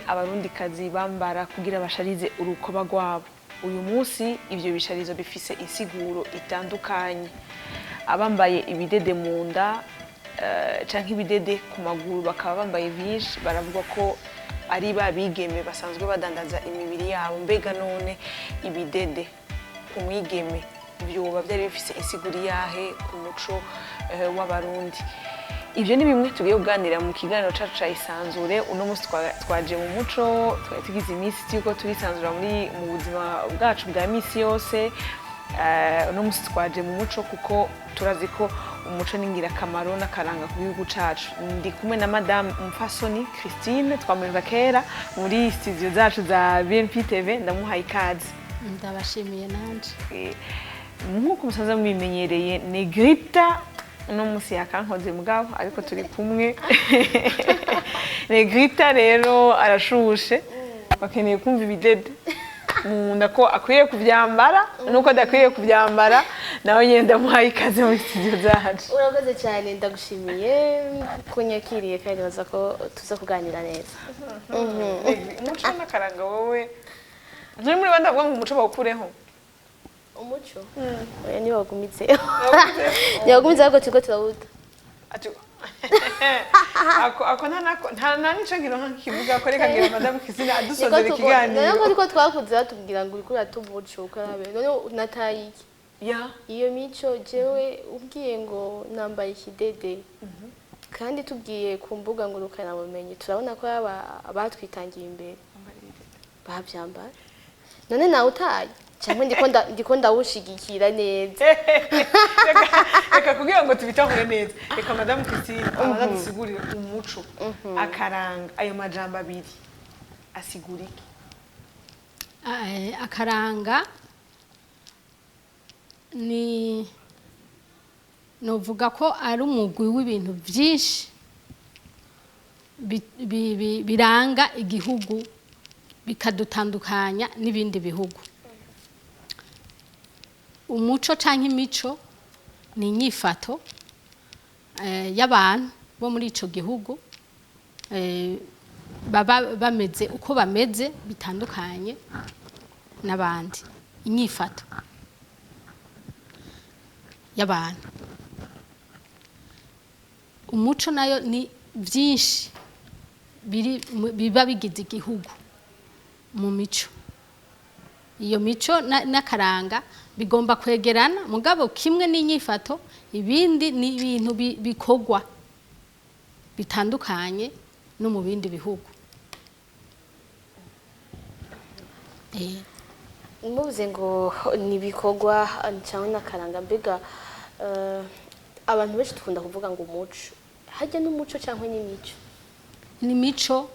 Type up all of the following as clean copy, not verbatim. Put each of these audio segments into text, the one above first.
Abarundikazi bambara kugira basharize urukoba rwabo. Uyu munsi ivyo bisharizo bifise insiguro itandukanye. Abambaye ibidede mu nda canke ibidede ku maguru, bakaba bambaye vyinshi, baravuga ko ari ba bigeme basanzwe badandaza imibiri yabo. Mbega none ibidede ku mwigeme vyoba vyari bifise insiguro yahe ku muco w'Abarundi? Ivyo ni bimwe tugiye kuganira mu kiganiro cacu ca Isanzure. Uno munsi twaje mu muco. Twari tugize iminsi turiko turisanzura muri mu buzima bwacu bwa misi yose. Uno munsi twaje mu muco kuko turazi ko umuco ni ingirakamaro n'akaranga ku gihugu cacu. Ndi kumwe na Madame Mfasoni Christine, twamuheruka kera muri studio zacu za BNP TV. Ndamuhaye ikaze. Ndabashimiye nanje. Nk'uko musanzwe mubimenyereye, Negrita uno munsi yakankoze mugabo, ariko turi kumwe. Negrita rero arashushe, bakeneye kumva ibidede munda ko akwiye kuvyambara nuko adakwiye kuvyambara. Nawe nyene ndamuhaye ikaze muri studio zacu. Urakoze cyane, ndagushimiye ko unyakiriye kandi nibaza ko tuza kuganira neza. Umuco n'akaranga, wowe nturi muri bandi bavuga ngo umuco bawukureho? Umuco, oya, ntibagumitse, ahubwo turiko turawuta. Ati ako nta nako, nta nico ngira nkivuga ko. Reka ngira Madame Christine adusozera ikiganiro. Niko ariko twakuze batubwira ngo uriko urata umuco, ukarabe none nataye iki? Iyo mico, jewe ubwiye ngo nambaye ikidede, kandi tubwiye ku mbuga ngurukanabumenyi turabona ko aba abatwitangiye imbere babyambara. None nawe utaye cyangwa ndiko ndawushigikira neza? Reka kugira ngo tubitahure neza, reka Madame Christine abanza dusigurire umuco, akaranga. Ayo majambo abiri asigura iki? Akaranga ni novuga ko ari umugwi w'ibintu byinshi biranga igihugu, bikadutandukanya n'ibindi bihugu. Umuco canke imico ni inyifato y'abantu bo muri ico gihugu, baba bameze uko bameze bitandukanye n'abandi, inyifato y'abantu. Umuco nayo ni byinshi biri biba bigize igihugu mu mico. Iyo mico n'akaranga bigomba kwegerana, mugabo kimwe n'inyifato, ibindi ni ibintu bikorwa bitandukanye no mu bindi bihugu. Muvuze ngo ni ibikorwa cyangwa n'akaranga, mbega abantu benshi dukunda kuvuga ngo umuco, hajya n'umuco cyangwa n'imico? Ni imico.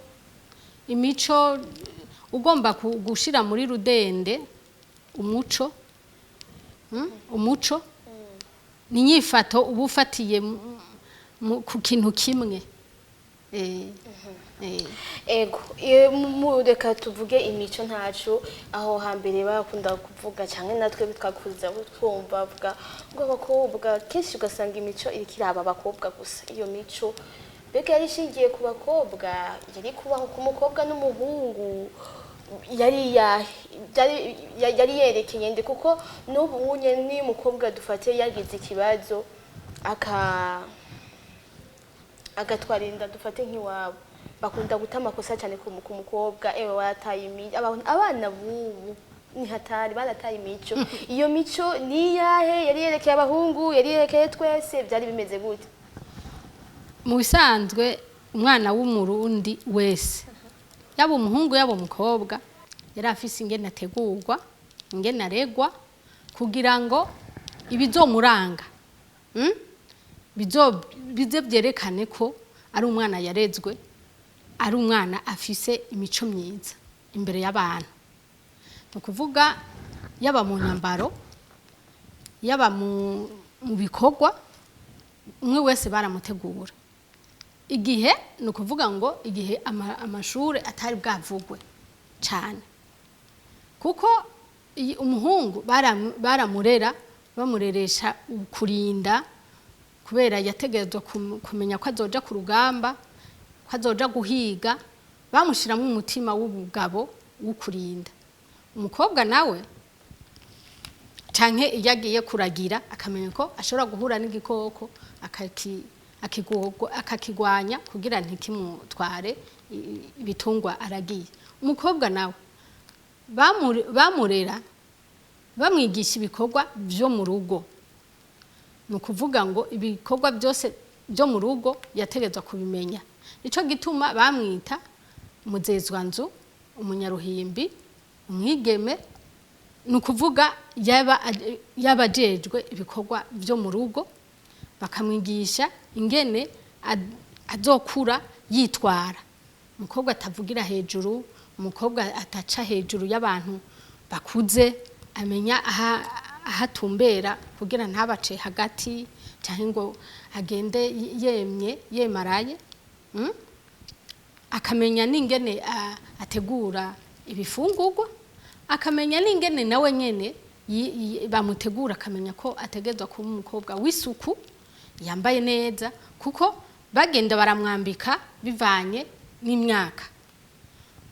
Imico ugomba gushira muri rudende umuco, Umuco ni inyifato uba ufatiye ku kintu kimwe. Ego, reka tuvuge imico ntacu. Aho hambere bakunda kuvuga, cyangwa natwe twakuze twumva bavuga ngo abakobwa, kenshi ugasanga imico iriko iraba abakobwa gusa. Iyo mico mbega yari ishingiye ku bakobwa, yari kubaho ku mukobwa n'umuhungu, yari yerekeye nde? Kuko n'ubu unye niyo umukobwa dufate yagize ikibazo agatwara inda, dufate nk'iwabo bakunda guta amakosa cyane ku mukobwa: "Ewe, warataye imico." Abana bubu ni hatari, barataye imico. Iyo mico ni iyahe? Yari yerekeye abahungu, yari yerekeye twese, byari bimeze gute? Mu bisanzwe umwana w'Umurundi wese, yaba umuhungu yaba umukobwa, yari afise ingene ategurwa, ingene aregwa, kugira ngo ibizomuranga, bize byerekane ko ari umwana yarezwe, ari umwana afise imico myiza imbere y'abantu. Ni ukuvuga yaba mu nyambaro, yaba mu bikorwa, umwe wese baramutegura. Igihe ni ukuvuga ngo igihe amashuri atari bwavugwe cyane, kuko umuhungu baramurera, bamureresha kurinda, kubera yategerezwa kumenya ko azoja ku rugamba, ko azoja guhiga. Bamushyiramo umutima w'ubugabo wo kurinda. Umukobwa nawe canke iyo agiye kuragira, akamenya ko ashobora guhura n'igikoko, akakigwanya kugira ntikimutware ibitungwa aragiye. Umukobwa nawe bamurera, bamwigisha ibikorwa byo mu rugo. Ni ukuvuga ngo ibikorwa byose byo mu rugo yategetswe kubimenya. Nico gituma bamwita umuzezwanzu, umunyaruhimbi, umwigeme. Ni ukuvuga yaba ajejwe ibikorwa byo mu rugo, bakamwigisha ingene azokura yitwara. Umukobwa atavugira hejuru, umukobwa ataca hejuru y'abantu bakuze, amenya aha atumbera kugira ntabace hagati cyangwa ngo agende yemye yemaraye. Akamenya n'ingene ategura ibifungurwa, akamenya n'ingene nawe nyene bamutegura, akamenya ko ategerezwa kuba umukobwa w'isuku, yambaye neza, kuko bagenda baramwambika bivanye n'imyaka.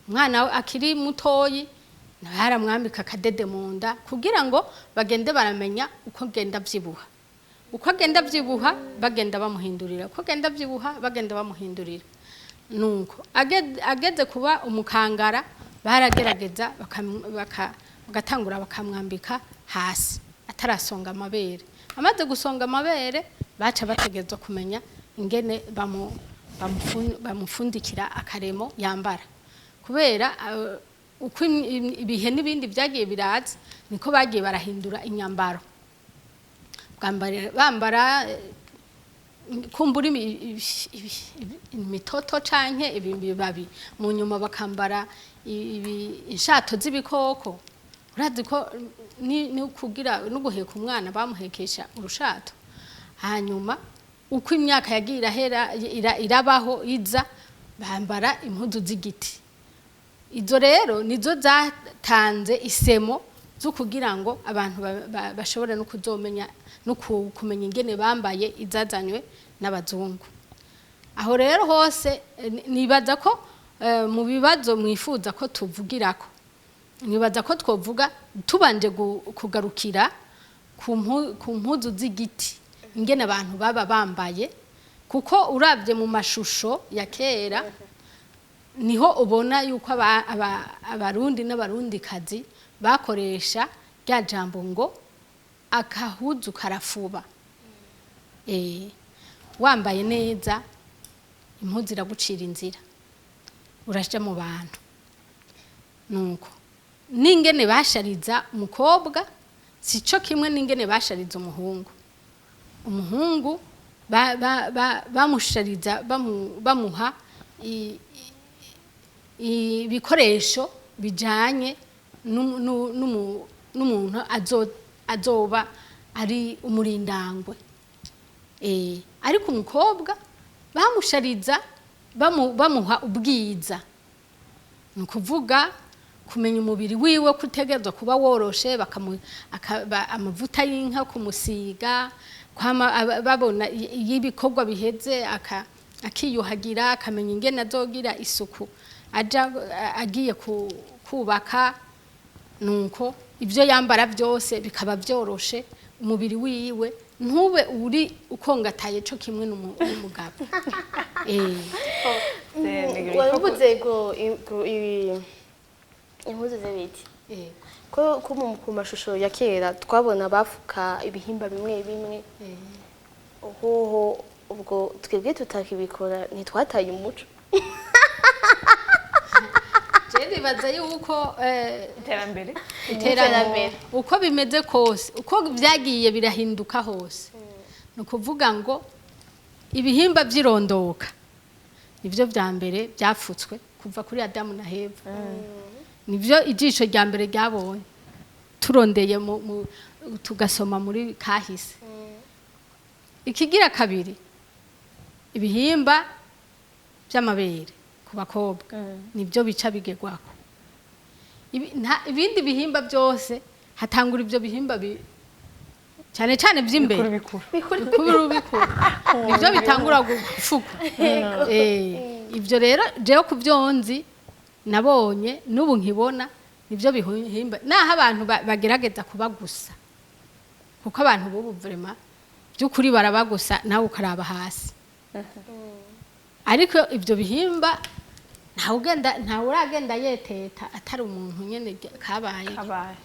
Umwana we akiri mutoyi nawe haramwambika akadede mu nda, kugira ngo bagende baramenya uko agenda avyibuha, uko agenda avyibuha bagenda bamuhindurira, uko agenda avyibuha bagenda bamuhindurira. Nuko ageze kuba umukangara, baragerageza bagatangura bakamwambika hasi atarasonga amabere. Amaze gusonga amabere, baca bategerezwa kumenya ingene bamufundikira akaremo yambara, kubera uko ibihe n'ibindi byagiye biraza, niko bagiye barahindura inyambaro. Bambara kumbura imitoto canke ibibabi, mu nyuma bakambara inshato z'ibikoko. Urazi ko ni kugira no guheka umwana bamuhekesha urushato. Hanyuma uko imyaka yagiye irahera, irabaho iza, bambara impuzu z'igiti. Izo rero nizo zatanze isemo zo kugira ngo abantu bashobore no kuzomenya no kumenya ingene bambaye izazanywe n'abazungu. Aho rero hose, nibaza ko mu bibazo mwifuza ko tuvugirako, nibaza ko twovuga tubanje kugarukira ku mpuzu z'igiti, ingene abantu baba bambaye, kuko uravye mu mashusho ya kera niho ubona yuko Abarundi n'Abarundikazi bakoresha rya jambo ngo akahuzu karafuba. Wambaye neza, impuzu iragucira inzira, uraja mu bantu. Nuko n'ingene bashariza umukobwa sico kimwe n'ingene bashariza umuhungu. Umuhungu bamushariza bamuha ibikoresho bijanye n'umuntu azoba ari umurindangwe. Ariko umukobwa bamushariza bamuha ubwiza, ni ukuvuga kumenya umubiri wiwe ko utegerezwa kuba woroshe, amavuta y'inka kumusiga, kwama babona iyo ibikorwa biheze akiyuhagira, akamenya ingene azogira isuku aja agiye kubaka. Nuko ibyo yambara byose bikaba byoroshe, umubiri wiwe ntube uri ukongataye co kimwe n'umugabo. Waruvuze ngo impuzu z'ibiti, ko ku mashusho ya kera twabona bafuka ibihimba bimwe bimwe. Hoho ubwo twebwe tutakibikora, ntitwataye umuco? Je nibaza yuko iterambere. Iterambere uko bimeze kose, uko byagiye birahinduka hose, ni ukuvuga ngo ibihimba by'irondoka nibyo bya mbere byapfutswe kuva kuri Adamu na Heva, nibyo ijisho rya mbere ryabonye. Turondeye tugasoma muri kahise. Ikigira kabiri, ibihimba by'amabere ku bakobwa nibyo bica bigerwako. Ibindi bihimba byose hatangura ibyo bihimba cyane cyane by'imbere. Bikuru bikuru. Bikuru bikuru nibyo bitangura gupfukwa. Ibyo rero jewe ku byo nzi nabonye n'ubu nkibona, nibyo bihimba naho abantu bagerageza kubagusa, kuko abantu b'ubu vraiment by'ukuri barabagusa, nawe ukaraba hasi. Ariko ibyo bihimba ntawugenda, ntawe uragenda yeteta atari umuntu nyene kabaye. Kabaye.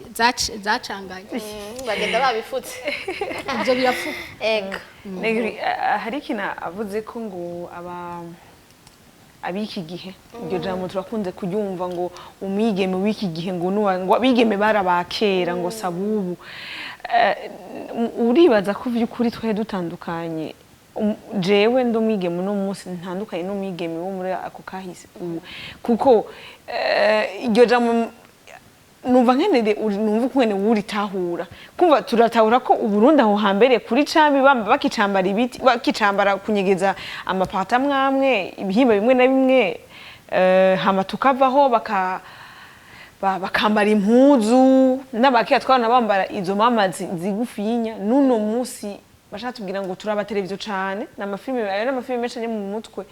Zacanganye. Bagenda babifutse. Ibyo birafuka. Ega. Negri, hari ikintu avuze ko ngo aba ab'iki gihe, iryo jambo turakunze kuryumva, ngo umwigeme w'iki gihe, ngo nuwa, ngo abigeme barabakera, ngo sabubu. Uribaza ko vy'ukuri twari dutandukanye? Jewe ndi umwigeme uno munsi ntandukanye n'umwigeme wo muri ako kahise ubu, kuko iryo jambo numva nkenere numva ukungene wuritahura, kumva turatahura ko Uburundi aho hambere kuri cami bakicambara ibiti, bakicambara kunyegeza amapata amwe, ibihimba bimwe na bimwe, hama tukavaho bakambara impuzu n'abakera twabona bambara izo mama zigufinya. N'uno munsi bashaka tubwira ngo turaba televiziyo cane n'amafilime, ayo n'amafilime menshi ari mu mutwe.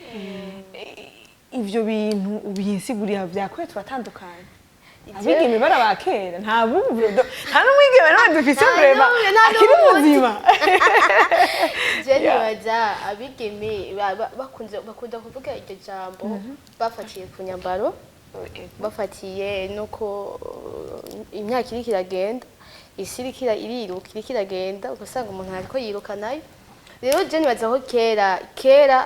Ivyo bintu ubinsigurira vyakwiye, turatandukanye, abigeme barabakera, nta bubu, nta n'umwigeme n'umwe dufise Nta vraiment n'umwe, nta akiri n'umwe. muzima. Je nibaza abigeme bakunda kuvuga iryo jambo bafatiye ku nyambaro, bafatiye nuko imyaka iriko iragenda, isi iriko iriruka, iriko iragenda, ugasanga umuntu ariko yiruka nayo. Rero je nibaza ko kera kera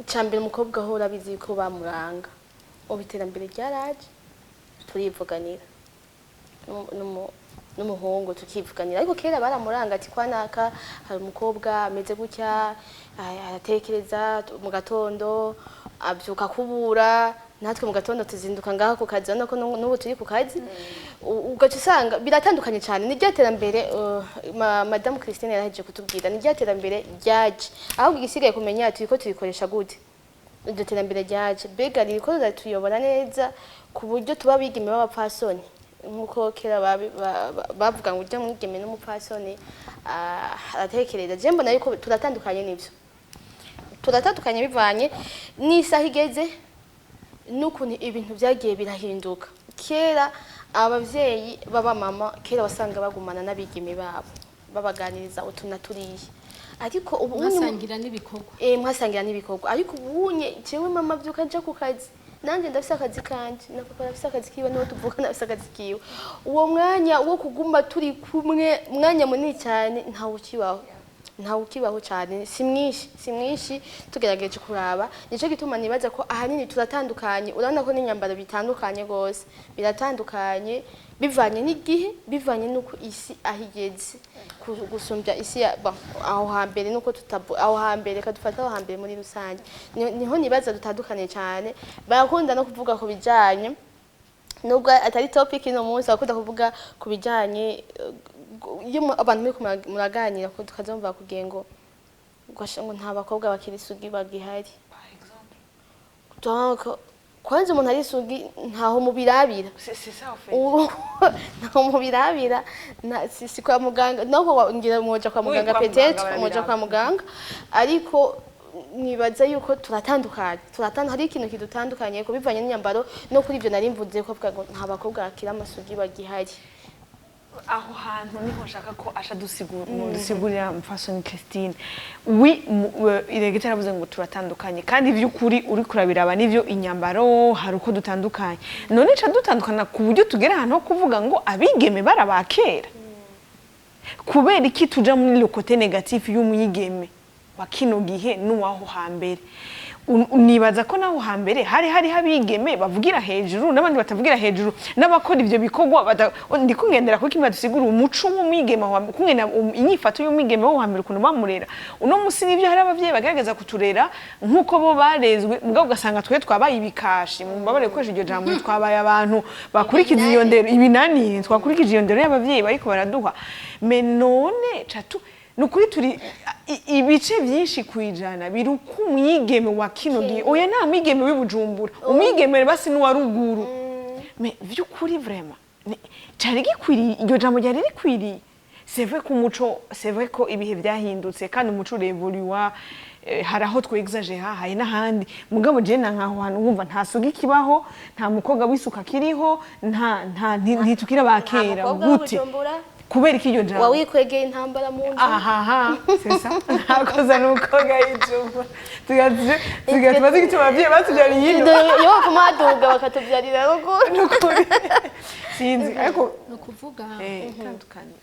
icambere umukobwa ahora abizi ko bamuranga. Ubu iterambere ryaraje, turivuganira n'umuhungu tukivuganira, ariko kera baramuranga ati kwa naka hari umukobwa ameze gutya, aratekereza mu gatondo abyuka kubura, natwe mu gatondo tuzinduka ngaha ku kazi, urabona ko n'ubu turi ku kazi. Ugaca usanga biratandukanye cyane. Ni rya terambere Madamu Christine yarahejeje kutubwira, ni rya terambere ryaje, ahubwo igisigaye kumenya turiko turikoresha gute iryo terambere ryaje. Mbega ririko riratuyobora neza ku buryo tuba abigeme b'abapfasoni nk'uko kera bavuga ngo ujya mwigeme n'umupfasoni, aratekereza? Je mbona yuko turatandukanye, n'ivyo turatandukanye bivanye n'isaha igeze n'ukuntu ibintu byagiye birahinduka. Kera abavyeyi b'abamama kera wasanga bagumana n'abigeme babo, babaganiriza utu na turiya, ariko ubu unye mwasangira n'ibikorwa. Mwasangira n'ibikorwa, ariko ubunye jewe mama byuka nja ku kazi, nanjye ndafise akazi kanje, na papa arafise akazi kiwe, niwo tuvukana afise akazi kiwe. Uwo mwanya wo kuguma turi kumwe mwanya munini cyane ntawe ukibaho, ntawe ukibaho cyane, si mwinshi, si mwinshi tugerageje kuraba. Nico gituma nibaza ko ahanini turatandukanye. Urabona ko n'inyambaro bitandukanye rwose, biratandukanye bivanye n'igihe, bivanye n'uko isi aho igeze, gusumbya isi ya bon, aho hambere nuko tutabu aho hambere, reka dufate aho hambere muri rusange. Niho nibaza dutandukanye cyane. Barakunda no kuvuga ku bijanye, nubwo atari topic ino munsi, bakunda kuvuga ku bijanye iyo abantu muri muraganira ko tukazumva kugira ngo ngo nta bakobwa bakiri isugi bagihari. Donc kwanza umuntu ari isugi ntaho mubirabira. C'est ça en fait. Ubu ntaho mubirabira, si kwa muganga naho ngira mwoja kwa Oui, muganga. kwa muganga Peut-être barabiraba. mwoja kwa muganga, ariko nibaza yuko turatandukanye, hari ikintu kidutandukanye ku bivanye n'inyambaro no kuri ibyo nari mvuze ko avuga ngo nta bakobwa bakiri amasugi bagihari. Aho hantu niho nshaka ko asha dusigurira Mfasoni Christine. Oui, Iregete yaravuze ngo turatandukanye, kandi by'ukuri uri kurabiraba n'ivyo inyambaro hari uko dutandukanye. None ca dutandukana ku buryo tugera ahantu ho kuvuga ngo abigeme barabakera? Kubera iki tuja muri le côté négatif y'umwigeme wa kino gihe n'uwaho hambere? Nibaza ko naho hambere hari abigeme bavugira hejuru n'abandi batavugira hejuru n'abakora ivyo bikorwa. Ndiko ngendera kuko kimwe dusigura umuco w'umwigeme kungena inyifato y'umwigeme wo hambere, ukuntu bamurera. Uno musi nivyo hari abavyeyi bagerageza kuturera nk'uko bo barezwe, mugabo ugasanga twe twabaye ibikashi, mu mbabare gukoresha iryo jambo, twabaye abantu bakurikiza iyo ndero, ibinani, twakurikije iyo ndero y'abavyeyi bariko baraduha. Mais none catu nukuri turi ibice byinshi kwijana biri uko umwigeme wa kino gihe, oya, nta mwigeme w'i Bujumbura, umwigeme basi n'uwa ruguru, mais vy'ukuri vraiment cari gikwiriye, iryo jambo ryari rikwiriye? C'est vrai ko umuco, c'est vrai ko ibihe byahindutse kandi umuco urevoluwa, hari aho twexagera, hari n'ahandi. Mugabo je na nkaho hantu wumva nta sugi kibaho, nta mukobwa w'isuka kiriho, nta ntitukira ba kera. Mukobwa gute? w'Ubujumbura. Kubera iki iryo jambo? Wawikwegeye intambara mu nzu. Ahaha, c'est ça, ntakoza n'umukobwa y'ijumba, tugatuma zigituma abavyeyi batubyariye ino. Iyo bavuma baduga bakatubyarira ruguru. Nukuri sinzi, ariko Ni ukuvuga, itandukaniro.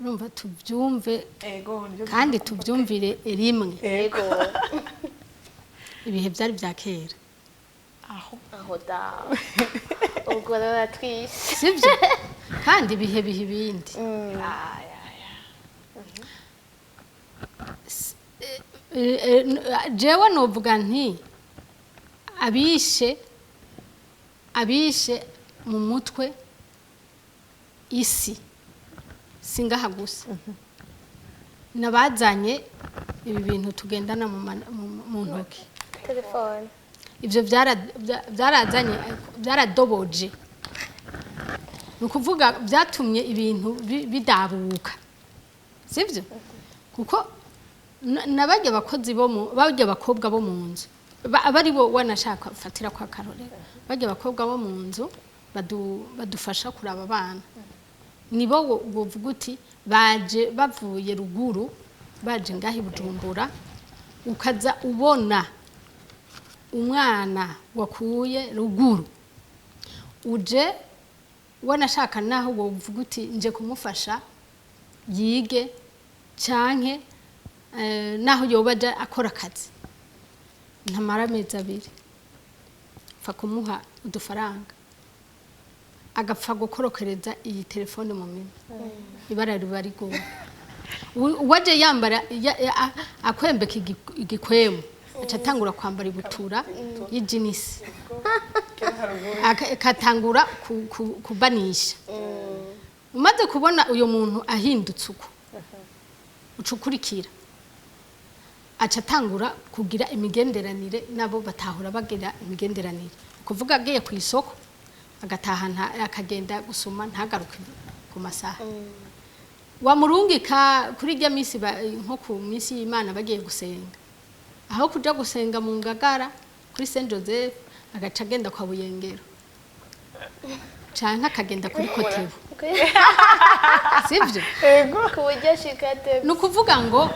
Urumva, tubyumve Ego, nibyo. kandi tubyumvire rimwe. Ego. Ibihe byari bya kera. Aho. Aho da, ubwo rero natwishe. Sibyo? Kandi ibihe biha ibindi. Ay, ay, ay. Jewe novuga nti abishe mu mutwe isi singaha gusa, nabazanye ibi bintu tugendana mu ntoki. Telefone. Ibyo byarazanye, byaradoboje, ni ukuvuga byatumye ibintu bidabuka, sibyo? Kuko na barya bakozi bo mu barya bakobwa bo mu nzu, aba ari bo wanashaka fatira kwa karorero, barya bakobwa bo mu nzu badufasha kuraba abana, nibo wovuga uti baje bavuye ruguru, baje ngaho i Bujumbura, ukaza ubona umwana wakuye ruguru uje, wanashaka naho wovuga uti nje kumufasha yige, canke naho yoba aja akora akazi, ntamara amezi 2, pfa kumuha udufaranga agapfa gukorokereza iyi telefone mu minwe, ibara riba rigoye. Uwaje yambara akwembeka igikwemu, aca atangura kwambara ibutura y'ijinisi, akatangura kubanisha. Umaze kubona uyu muntu ahindutse uko, uca ukurikira aca atangura kugira imigenderanire nabo batahura bagira imigenderanire, kuvuga agiye ku isoko agataha, akagenda gusoma ntagaruke ku masaha wamurungika. Kuri irya minsi nko ku minsi y'Imana bagiye gusenga, aho kuja gusenga mu Ngagara kuri Saint Joseph, agaca agenda kwa Buyengero canke akagenda kuri Kotebu, sivyo? Ego. Ku buryo ashika te. Ni ukuvuga ngo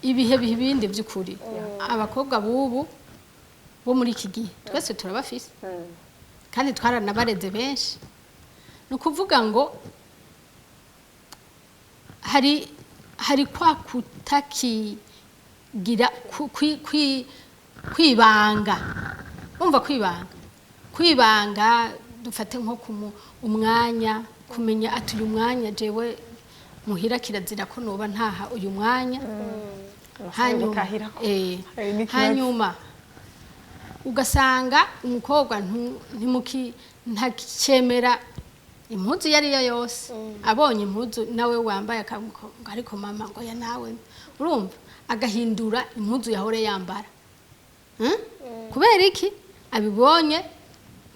ibihe biha ibindi. By'ukuri abakobwa b'ubu bo muri iki gihe twese turabafise kandi twaranabareze benshi. Ni ukuvuga ngo hari kwa kutakigira kwibanga, umva, kwibanga, dufate nko ku umwanya, kumenya ati uyu mwanya jewe muhira kirazira ko noba ntaha uyu mwanya. Hanyuma gutahirako. Hari n'ikibazo. Hanyuma ugasanga umukobwa ntimuki ntakemera impuzu iyo ari yo yose. Abonye impuzu nawe wambaye akavuga ngo ariko mama, ngo ya nawe, urumva agahindura impuzu yahora yambara. Kubera iki? Abibonye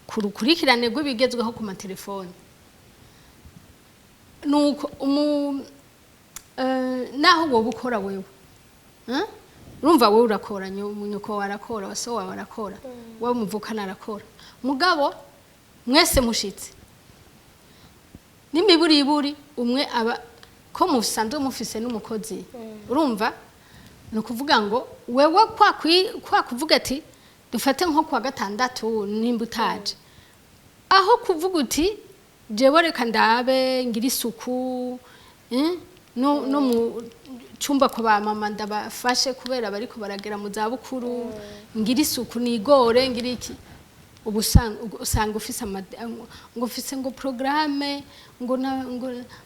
ku rukurikirane rw'ibigezweho ku matelefone. Nuko naho wowe ukora wewe, Urumva wowe urakora, nyoko warakora, so wawe arakora, wowe muvukana arakora, mugabo mwese mushitse n'imiburiburi umwe aba ko musanzwe mufise n'umukozi. Urumva, ni ukuvuga ngo wewe kwa kuvuga ati dufate nko kwa gatandatu, nimba utaje, aho kuvuga uti jewe reka ndabe ngira isuku, no mu cyumba kwa ba mama ndabafashe kubera bariko baragera mu zabukuru, ngira isuku, nigore, ngira iki, ubu usanga ufise ngo ufise ngo programme, ngo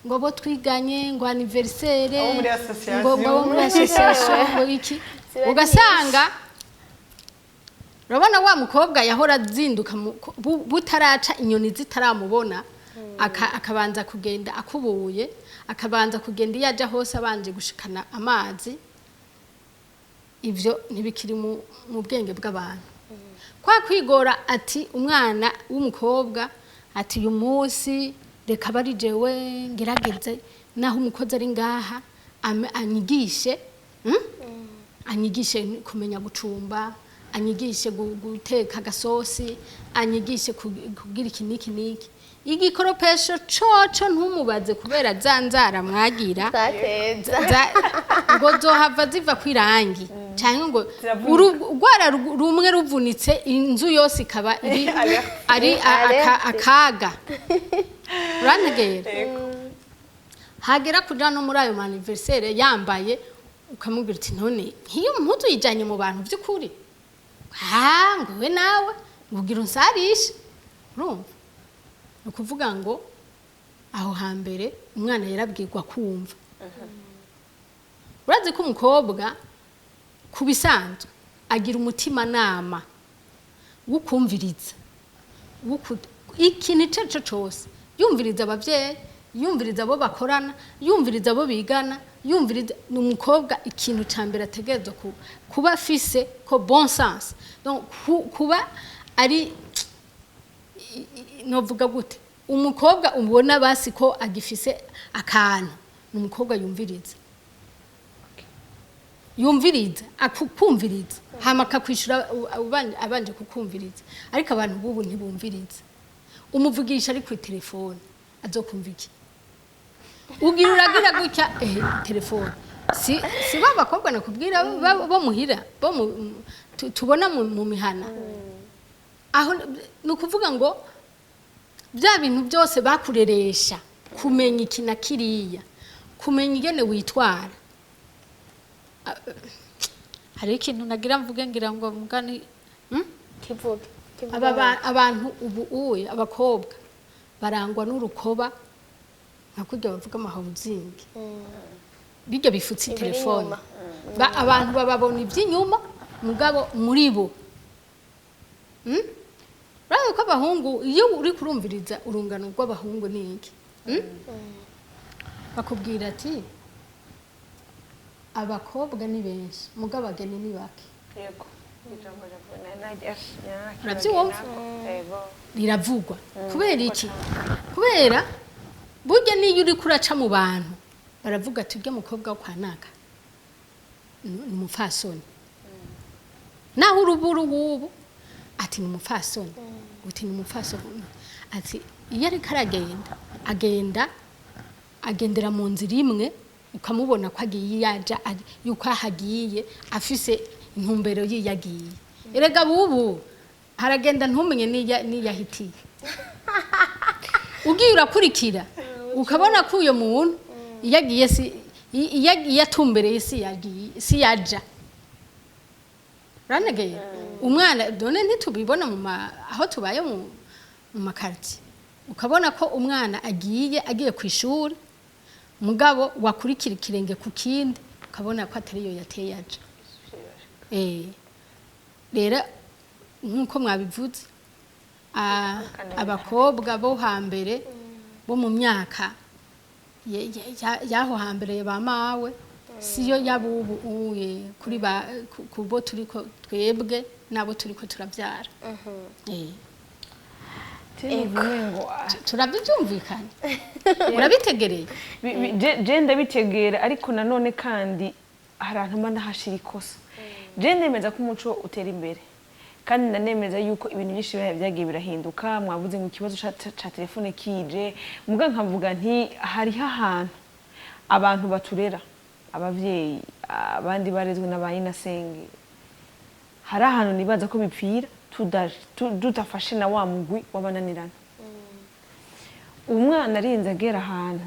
ngo bo twiganye, ngo anniversaire, Abo muri association. ngo abo muri association, ngo iki. Ziba ari. Ugasanga urabona wa mukobwa yahora azinduka butaraca, inyoni zitaramubona, akabanza kugenda akubuye, akabanza kugenda iyo aja hose abanje gushikana amazi, ivyo ntibikiri mu bwenge bw'abantu. Kwa kwigora ati umwana w'umukobwa ati uyu munsi Reka bari jewe ngerageze naho umukozi ari ngaha anyigishe, Anyigishe kumenya gucumba, anyigishe guteka agasosi, anyigishe kugira iki n'iki n'iki. Igikoropesho coco ntumubaze, kubera za nzara mwagira Twateza. Ngo zohava ziva kwirangi cyangwa ngo Ziravunika. Urwara rumwe ruvunitse, inzu yose ikaba iri ari akaga. Urantegera? Hagera kuja no muri ayo ma anniversaire yambaye, ukamubwira uti: "None nk'iyo mpuzu uyijanye mu bantu by'ukuri?" "Ah, ngo we nawe ngo ugira unsarishe." Urumva, ni ukuvuga ngo aho hambere umwana yarabwirwa kumva. Urazi ko umukobwa ku bisanzwe agira umutimanama wo kumviriza, ikintu icyo ari cyo cyose, yumviriza ababyeyi, yumviriza abo bakorana, yumviriza abo bigana, yumviriza. Ni umukobwa ikintu cya mbere ategerezwa kuba afise ko bon sens. Donc, kuba ari novuga gute, umukobwa ubona basi ko agifise akantu ni umukobwa yumviriza, yumviriza, akukumviriza, hama akakwishura abanje kukumviriza. Ariko abantu bubu ntibumviriza. Umuvugisha ari kuri telefone, azokumva iki? Ugira uragira gutya, telefone. Si ba bakobwa nakubwira bo muhira, bo tubona mu mihana aho. Ni ukuvuga ngo bya bintu byose bakureresha kumenya iki na kiriya, kumenya ingene witwara. Hariho ikintu nagira mvuge, ngira ngo mugani, Kivuge, kivuge. Aba abantu ubu uye abakobwa barangwa n'urukoba, nka kurya bavuga amahawuzingi, bijya bifutse Ibiri telefone. inyuma. Abantu bababona iby'inyuma, mugabo muri bo, Urabona ko abahungu, iyo uri kurumviriza urungano rw'abahungu ni iki, Bakubwira ati: "Abakobwa ni benshi, mugabo abageni ni bake." Yego. Ijambo Urabyumva? Yego. Riravugwa kubera iki? Kubera burya niyo uri kuraca mu bantu, baravuga ati: "Urya mukobwa wo kwa naka ni umupfasoni." Naho uruburu w'ubu ati: "Ni umupfasoni." Uti: "Ni umupfasoni." Ati: "Iyo ariko aragenda, agenda agendera mu nzira imwe, ukamubona ko agiye yaja yuko ahagiye afise intumbero yiyo agiye." Erega bubu haragenda ntumenye n'iyo ahitiye. Ugiye urakurikira, ukabona ko uyo muntu iyo agiye si iyo agiye atumbereye, si yagiye, si yaja. Uranegeye umwana none ntitubibona mu aho tubaye mu ma quartier, ukabona ko umwana agiye ku ishuri, mugabo wakurikira ikirenge ku kindi, ukabona ko atariyo yateye aja. Rero nk'uko mwabivuze, abakobwa bo hambere, bo mu myaka y'aho hambere ba mawe, siyo y'abubu uye kuri ba ku bo turiko twebwe nabo turiko turabyara. Ngo Turabyumvikana, urabitegereye? Je ndabitegera, ariko nanone kandi hari ahantu mba ndahashira ikosa. Je ndemeza ko umuco utera imbere, kandi ndanemeza yuko ibintu byinshi byagiye birahinduka. Mwavuze ngo ikibazo ca telefone kije, muga nkavuga nti hariho ahantu abantu baturera, abavyeyi, abandi barezwe n'abayinasenge, hari ahantu nibaza ko bipfira tudafashe na wa mugwi w'abananirana. Umwana arinze agera ahantu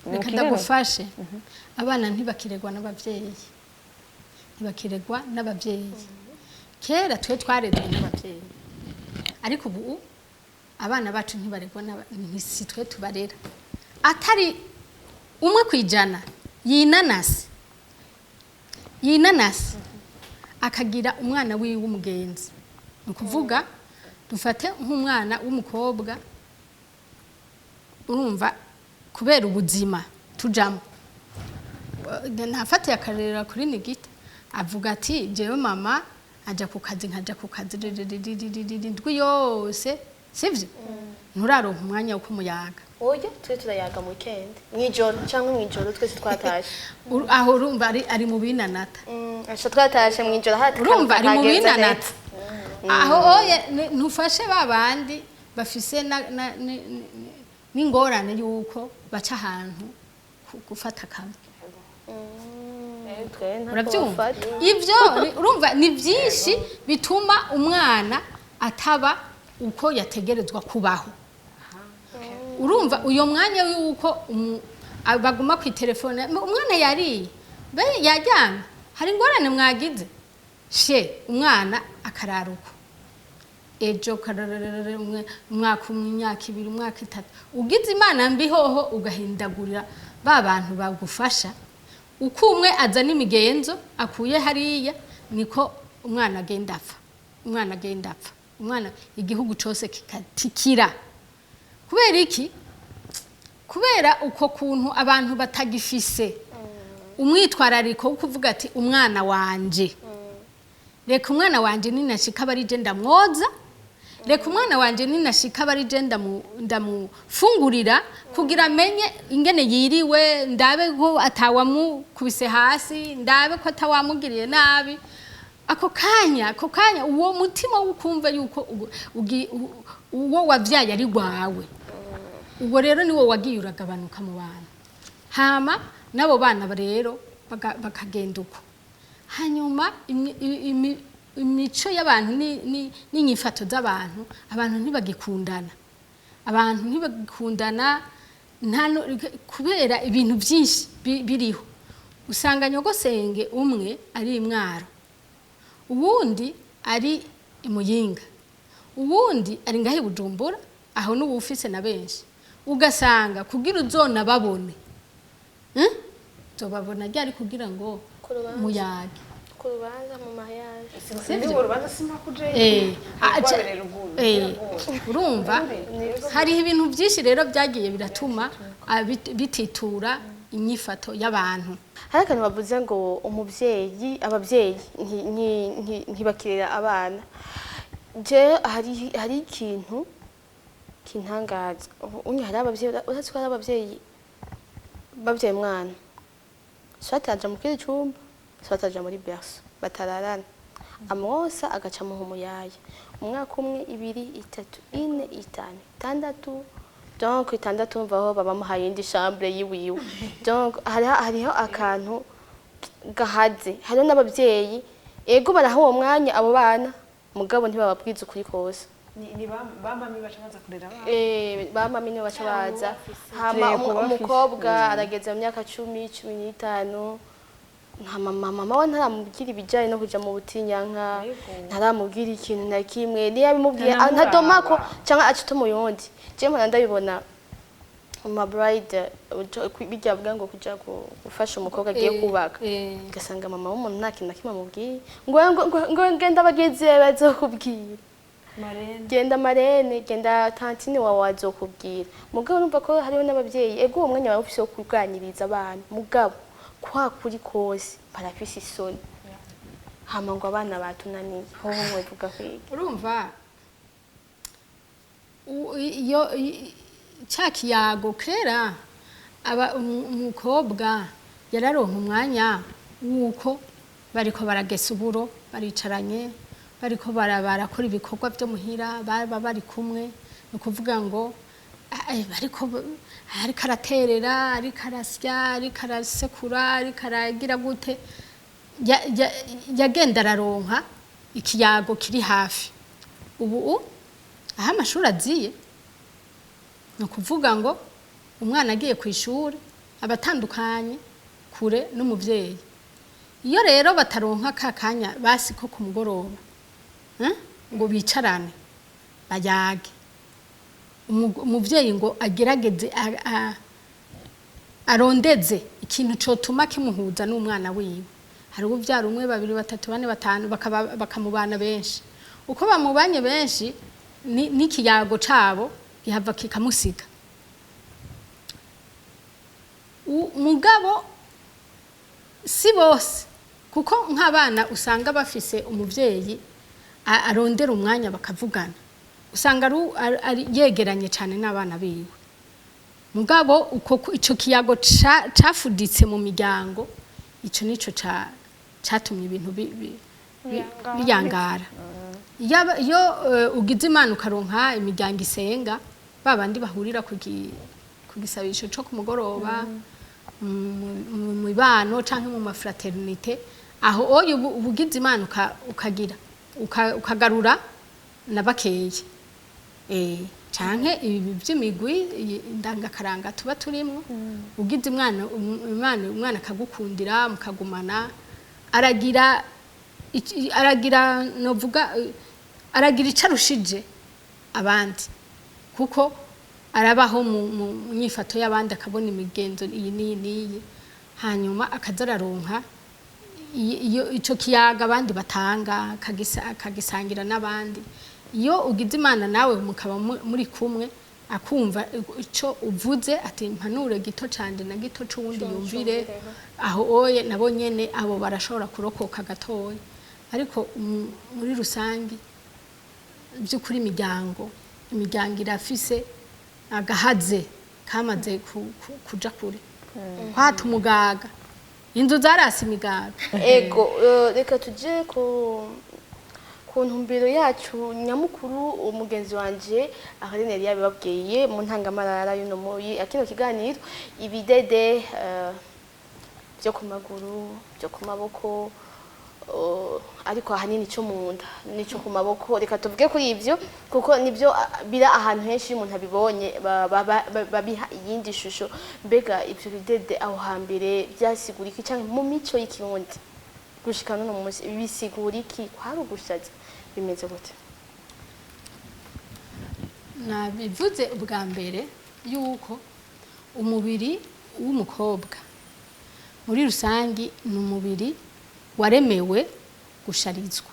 mu Reka ndagufashe. Abana ntibakiregwa n'ababyeyi, ntibakiregwa n'ababyeyi. Kera twe twarezwe n'ababyeyi, ariko ubu abana bacu ntibaregwa si twe tubarera, atari 1% yinanasi yinanasi akagira umwana wiwe w'umugenzi. Ni ukuvuga dufate nk'umwana w'umukobwa, urumva kubera ubuzima tujamo, ntafatiye akarera kuri Nigita, avuga ati: "Jewe mama ajya ku kazi, nkajya ku kazi indwi yose." Sivyo? Nturaronka umwanya wo kumuyaga. Oya, twe turayaga mu weekend, mw'ijoro cyangwa mw'ijoro twese twatashe. Aho urumva ari mu binanata. Aca twatashe mw'ijoro hati. Urumva ari mu binanata aho. Oye, ntufashe ba bandi bafise n'ingorane y'uko baca ahantu gufata kamwe. Urabyumva ibyo? Urumva ni byinshi bituma umwana ataba uko yategerezwa kubaho. Urumva uyo mwanya w'uko baguma ku telefone, umwana yariye, be yaryamye, hari ingorane mwagize she, umwana akarara uko, ejo karararara, umwaka umwe, imyaka 2, umwaka 3, ugize Imana mbi hoho ugahindagurira ba bantu bagufasha. Uko umwe azana imigenzo akuye hariya, niko umwana agenda apfa, umwana agenda apfa, umwana igihugu cyose kikatikira. Kubera iki? Kubera uko kuntu abantu batagifise umwitwarariko wo kuvuga ati: "Umwana wanje, reka umwana wanje ninashika aba ari je ndamwoza, reka umwana wanje ninashika aba ari je ndamufungurira kugira amenye ingene yiriwe, ndabe ko atawamukubise hasi, ndabe ko atawamugiriye nabi." Ako kanya uwo mutima wo kumva yuko uwo wavyaye ari gwawe, ubwo rero niwo wagiye uragabanuka mu bantu. Hama n'abo bana rero bakagenda uko. Hanyuma imico y'abantu n'inyifato z'abantu, abantu ntibagikundana, abantu ntibagikundana nta kubera ibintu byinshi biriho. Usanga nyogosenge umwe ari imwaro, uwundi ari imuyinga, uwundi ari ngaho i Bujumbura, aho n'ubu ufise na benshi. Ugasanga kugira uzona babone, Uzobabona ryari kugira ngo Ku rubanza. muyage? Ku rubanza, mu mariage. Sivyo? Urubanza simakujeyo. Rwabereye ruguru. Urumva hariho ibintu byinshi rero byagiye biratuma bititura inyifato y'abantu. Hari akantu bavuze ngo umubyeyi, ababyeyi ntibakirera abana. Je hari ikintu kintangaza. Ubu unye hari ababyeyi, urazi ko hari ababyeyi babyaye umwana, soit aja mu kindi cumba, soit aja muri berceau, batararana, amwosa agaca amuha umuyaya umwaka 1, 2, 3, 4, 5, 6. Donc 6 mvaho babamuhaye indi chambre yiwiwe. Donc hariho akantu gahaze. Hariho n'ababyeyi, ego, baraha uwo mwanya abo bana, mugabo ntibababwiza ukuri kose. Ni ba mami baca baza kurera abana. Ba mami nibo baca baza. Hama Yego, bafise. Umukobwa arageze mu myaka 10, 15, nta mama we ntaramubwira ibijyanye no kuja mu butinyanka. Ntaramubwira ikintu na kimwe. Niyo abimubwiye, Ntanamuraba. ntadomako cyangwa aca mu yundi. Jewe mpora ndabibona mu ma bride, bijya bavuga ngo kuja gufasha umukobwa agiye kubaka, ugasanga mama w'umuntu nta kintu na kimwe amubwiye, ngo ngenda bagenzi be bazokubwira. Marraine. Genda marraine, genda tantine wawe wazokubwira. Mugabo urumva ko hariho n'ababyeyi, ego, uwo mwanya baba ufise wo kuganiriza abana, mugabo kwa kuri kose barafise isoni. Hama ngo abana batunaniye, hoho mwovuga kwiga? Urumva iyo cya kiyago kera, aba umukobwa yararonka umwanya w'uko bariko baragesa uburo, baricaranye, bariko barakora ibikorwa byo muhira, baba bari kumwe. Ni ukuvuga ngo bariko ariko araterera, ariko arasya, ariko arasekura, ariko aragira gute, yagenda araronka ikiyago kiri hafi. Ubu aho amashuri aziye, ni ukuvuga ngo umwana agiye ku ishuri aba atandukanye kure n'umubyeyi. Iyo rero bataronka ka kanya basi ko ku mugoroba, ngo bicarane bayage, umuvyeyi ngo agerageze arondeze ikintu cotuma kimuhuza n'umwana wiwe. Hari ubyara umwe, babiri, batatu, bane, batanu, bakamubana benshi. Uko bamubanye benshi, n'ikiyago cabo gihava kikamusiga. Mugabo si bose, kuko nk'abana usanga bafise umuvyeyi arondera umwanya bakavugana. Usanga ari yegeranye cyane n'abana biwe. Mugabo uko ico kiyago cafuditse mu miryango, ico nico catumye ibintu biyangara. Iyo ugize Imana ukaronka imiryango isenga, babandi bahurira ku gisabisho co ku mugoroba, mu mibano canke mu ma fraternité, aho oyo ubugize Imana ukagira ukagarura na bakeye, canke ibi by'imigwi indangakaranga tuba turimwo, ugize umwana Imana, umwana akagukundira mukagumana, aragira aragira, novuga, aragira ico arushije abandi, kuko arabaho mu nyifato y'abandi, akabona imigenzo iyi n'iyi n'iyi, hanyuma akaza araronka iyo ico kiyaga abandi batanga, akagisangira n'abandi. Iyo ugize Imana nawe mukaba muri kumwe, akumva ico uvuze, ati mpanure gito canje na gito c'uwundi yumvire aho oye, nabo nyene abo barashobora kurokoka gatoya. Ariko muri rusangi, by'ukuri, imiryango irafise agahaze kamaze kuja kure, kwata umugaga, inzu zarase imigaga. Ego, reka tuje ku ntumbero yacu nyamukuru. Umugenzi wanje Adeline yari yabibabwiye mu ntangamarara y'uno muri akino kiganiro: ibidede byo ku maguru, byo ku maboko, ariko ahanini cyo mu nda n'ico ku maboko. Reka tuvuge kuri ivyo, kuko nibyo bira ahantu henshi. Iyo umuntu abibonye babiha iyindi shusho. Mbega ivyo bidede aho hambere byasigura iki, canke mu mico y'Ikirundi gushika n'uno munsi bisigura iki? Kwari ugushaza? Bimeze gute? Nabivuze ubwa mbere yuko umubiri w'umukobwa muri rusangi ni umubiri waremewe gusharizwa.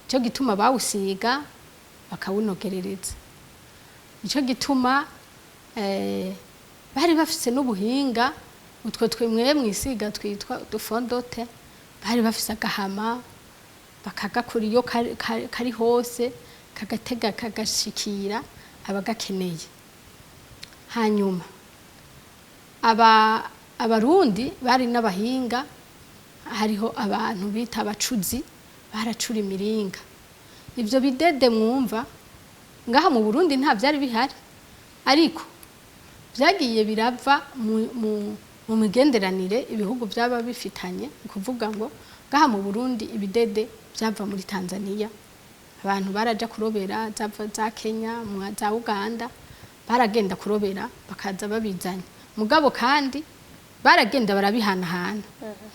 Nicyo gituma bawusiga bakawunogerereza, nicyo gituma bari bafise n'ubuhinga. Utwo twimwe mwisiga twitwa udufondote, bari bafise agahama bakagakura iyo kari hose, kagatega kagashikira abagakeneye. Hanyuma Abarundi bari n'abahinga. Hariho abantu bita abacuzi, baracura imiringa. Ibyo bidede mwumva ngaha mu Burundi nta byari bihari, ariko byagiye birava mu migenderanire ibihugu byaba bifitanye. Ni ukuvuga ngo ngaha mu Burundi ibidede byava muri Tanzania, abantu baraja kurobera zava za Kenya, za Uganda, baragenda kurobera bakaza babizanye. Mugabo kandi baragenda barabihanahana.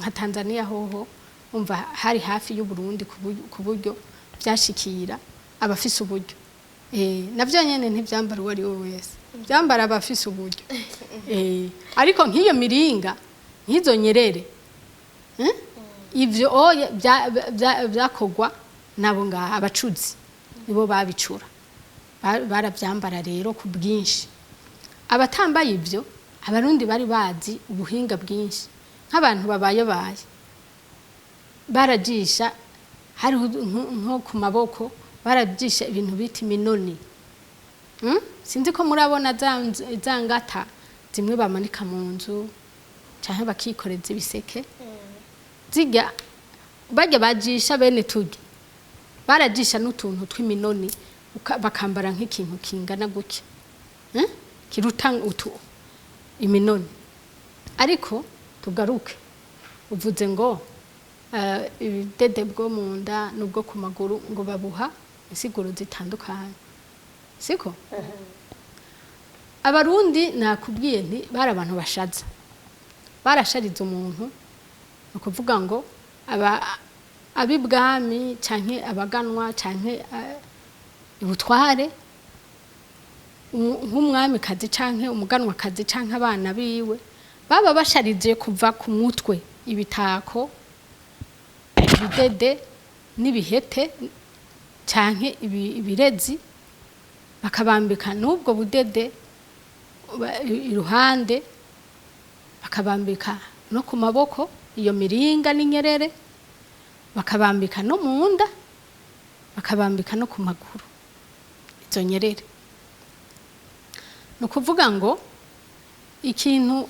Nka Tanzania hoho umva hari hafi y'u Burundi, ku buryo byashikira abafise uburyo. Navyo nyene ntivyambara uwo ari we wese, byambara abafise uburyo. Ariko nk'iyo miringa, nk'izo nyerere, ivyo oye byakogwa nabo ngaha, abacuzi nibo babicura. Baravyambara rero ku bwinshi. Abatambaye ivyo, Abarundi bari bazi ubuhinga bwinshi. Nk'abantu babayebaye barajisha, hariho nko ku maboko barajisha ibintu bita iminoni. Sinzi ko murabona za ngata zimwe bamanika mu nzu canke bakikoreza ibiseke. Zirya barya bajisha bene turya, barajisha n'utuntu tw'iminoni, bakambara nk'ikintu kingana gutya, Kiruta utu iminoni. Ariko tugaruke, uvuze ngo ibidede bwo mu nda n'ubwo ku maguru ngo babuha insiguro zitandukanye, siko? Abarundi nakubwiye nti bari abantu bashaza, barashariza umuntu. Ni ukuvuga ngo aba ab'ibwami canke abaganwa canke ubutware, nk'umwamikazi canke umuganwakazi canke abana biwe, baba basharije kuva ku mutwe: ibitako, ibidede n'ibihete canke ibirezi, bakabambika n'ubwo budede iruhande, bakabambika no ku maboko iyo miringa n'inyerere, bakabambika no mu nda, bakabambika no ku maguru. Izo nyerere, ni ukuvuga ngo ikintu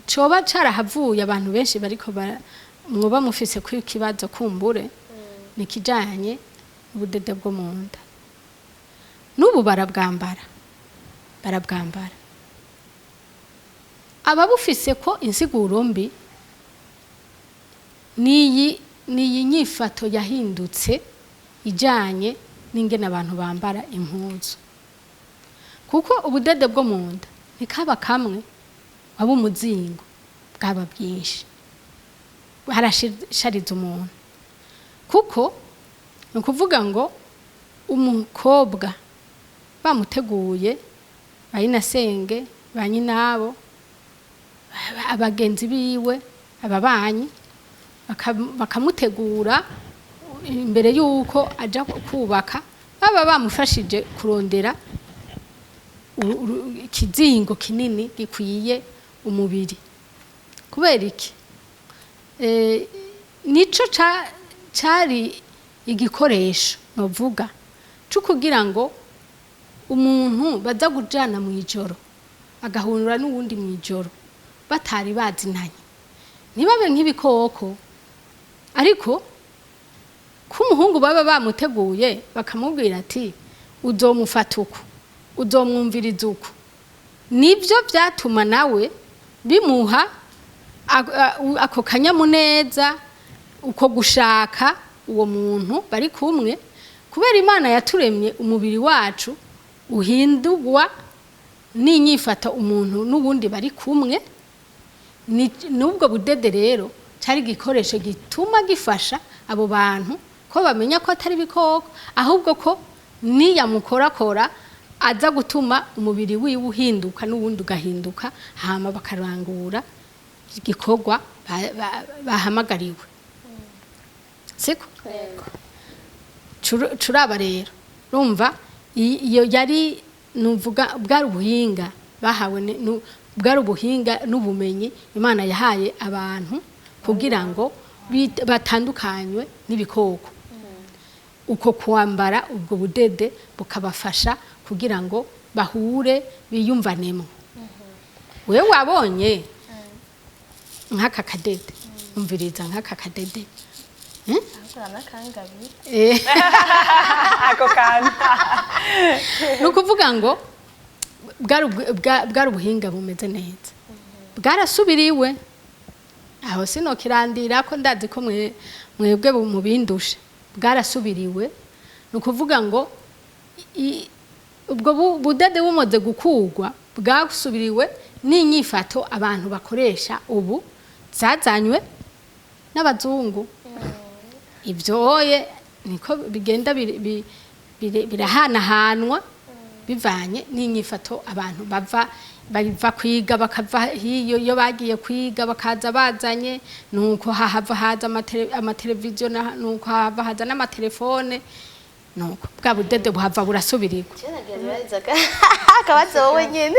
coba carahavuye, abantu benshi bariko mwoba mufise ko ikibazo kumbure ni ikijanye n'ubudede bwo mu nda. N'ubu barabwambara, barabwambara. Ababufise ko insiguro mbi niyi nyifato yahindutse ijanye n'ingene abantu bambara impuzu, kuko ubudede bwo mu nda ntikaba kamwe, waba umuzingo, bwaba bwinshi, harashariza umuntu. Kuko ni ukuvuga ngo umukobwa bamuteguye, ba nyinasenge, ba nyinabo, abagenzi biwe, ababanyi, bakamutegura imbere y'uko aja kubaka, baba bamufashije kurondera ikizingo kinini gikwiye umubiri. Kubera iki? Nico cari igikoresho novuga cyo kugira ngo umuntu baza kujana mu ijoro agahurura n'uwundi mu ijoro batari bazinanye, ntibabe nk'ibikoko. Ariko ko umuhungu baba bamuteguye, bakamubwira ati: "Uzomufata uku, uzomwumviriza uku", nibyo byatuma nawe bimuha ako kanyamuneza, uko gushaka uwo muntu bari kumwe. Kubera Imana yaturemye umubiri wacu uhindurwa n'inyifata umuntu n'ubundi bari kumwe. N'ubwo budede rero cyari igikoresho gituma gifasha abo bantu ko bamenya ko atari ibikoko, ahubwo ko niyamukorakora aza gutuma umubiri wiwe uhinduka n'uwundi ugahinduka, hama bakarangura igikorwa bahamagariwe, siko? Curaba rero, urumva iyo yari, nuvuga, bwari ubuhinga bahawe, bwari ubuhinga n'ubumenyi Imana yahaye abantu kugira ngo batandukanywe n'ibikoko. Uko kwambara ubwo budede bukabafasha kugira ngo bahure, biyumvanemo. Wewe wabonye nk'aka kadede, umviriza, nk'aka kadede. N'akangabi. Ako kantu. Ni ukuvuga ngo bwari ubuhinga bumeze neza, bwarasubiriwe. Aho sinokirandira ko ndazi ko mwebwe mubindusha. Bwarasubiriwe, ni ukuvuga ngo ubwo budede bumaze gukurwa, bwasubiriwe n'inyifato abantu bakoresha ubu zazanywe n'abazungu. Ibyo oye niko bigenda birahanahanwa bivanye n'inyifato abantu bava kwiga, bakava hiyo iyo bagiye kwiga, bakaza bazanye. Nuko hahava haza amateleviziyo, nuko hahava haza n'amatelefone, nuko bwa budede buhava burasubirirwa. Akabazo wowe nyene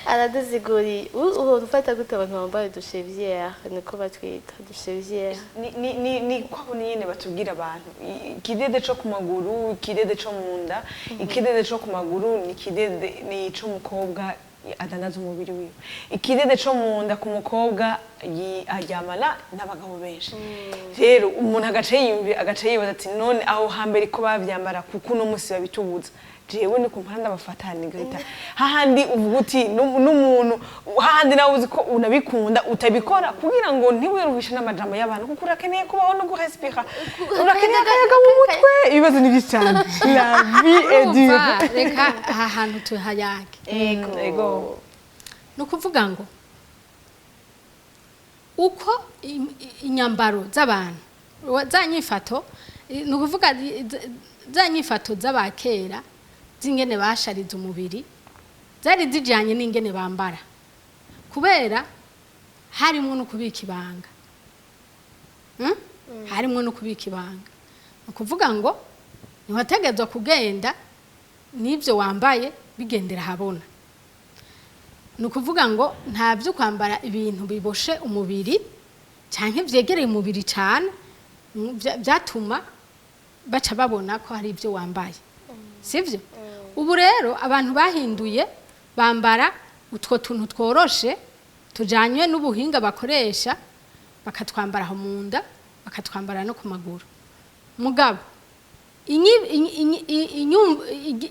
aradusiguriye. Uhora ufata gute abantu bambaye uduchevrière, niko batwita uduchevrière? Ni kwa nyine batubwira abantu ikidede co ku maguru, ikidede co mu nda. Ikidede co ku maguru ni ikidede ni ic'umukobwa adandaza umubiri wiwe. Ikidede co mu nda ku mukobwa aryamana n'abagabo benshi. Rero umuntu agaca yiyumvira, agaca yibaza ati: "None aho hambere ko bavyambara, kuko uno musi babitubuza?" Jewe ni kumpanda ndabafatana ngahita hahandi uvuga uti n'umuntu hahandi nawe uzi ko unabikunda utabikora kugira ngo ntiwiruhishe n'amajambo y'abantu, kuko urakeneye kubaho no gurespirer, urakeneye akayaga mu mutwe. Ibibazo ni byinshi cyane, la vie est dure. Urumva, reka aha hantu tuhayage. Ego. Ni ukuvuga ngo uko inyambaro z'abantu, za nyifato, ni ukuvuga za nyifato z'abakera z'ingene bashariza umubiri zari zijyanye n'ingene bambara, kubera harimo no kubika ibanga. Harimo no kubika ibanga. Ni ukuvuga ngo ntiwategerezwa kugenda n'ibyo wambaye bigendera ahabona. Ni ukuvuga ngo nta byo kwambara ibintu biboshe umubiri cyangwa byegereye umubiri cyane, byatuma baca babona ko hari ibyo wambaye. Sivyo? Ubu rero abantu bahinduye, bambara utwo tuntu tworoshe tujanywe n'ubuhinga bakoresha, bakatwambara aho mu nda, bakatwambara no ku maguru. Mugabo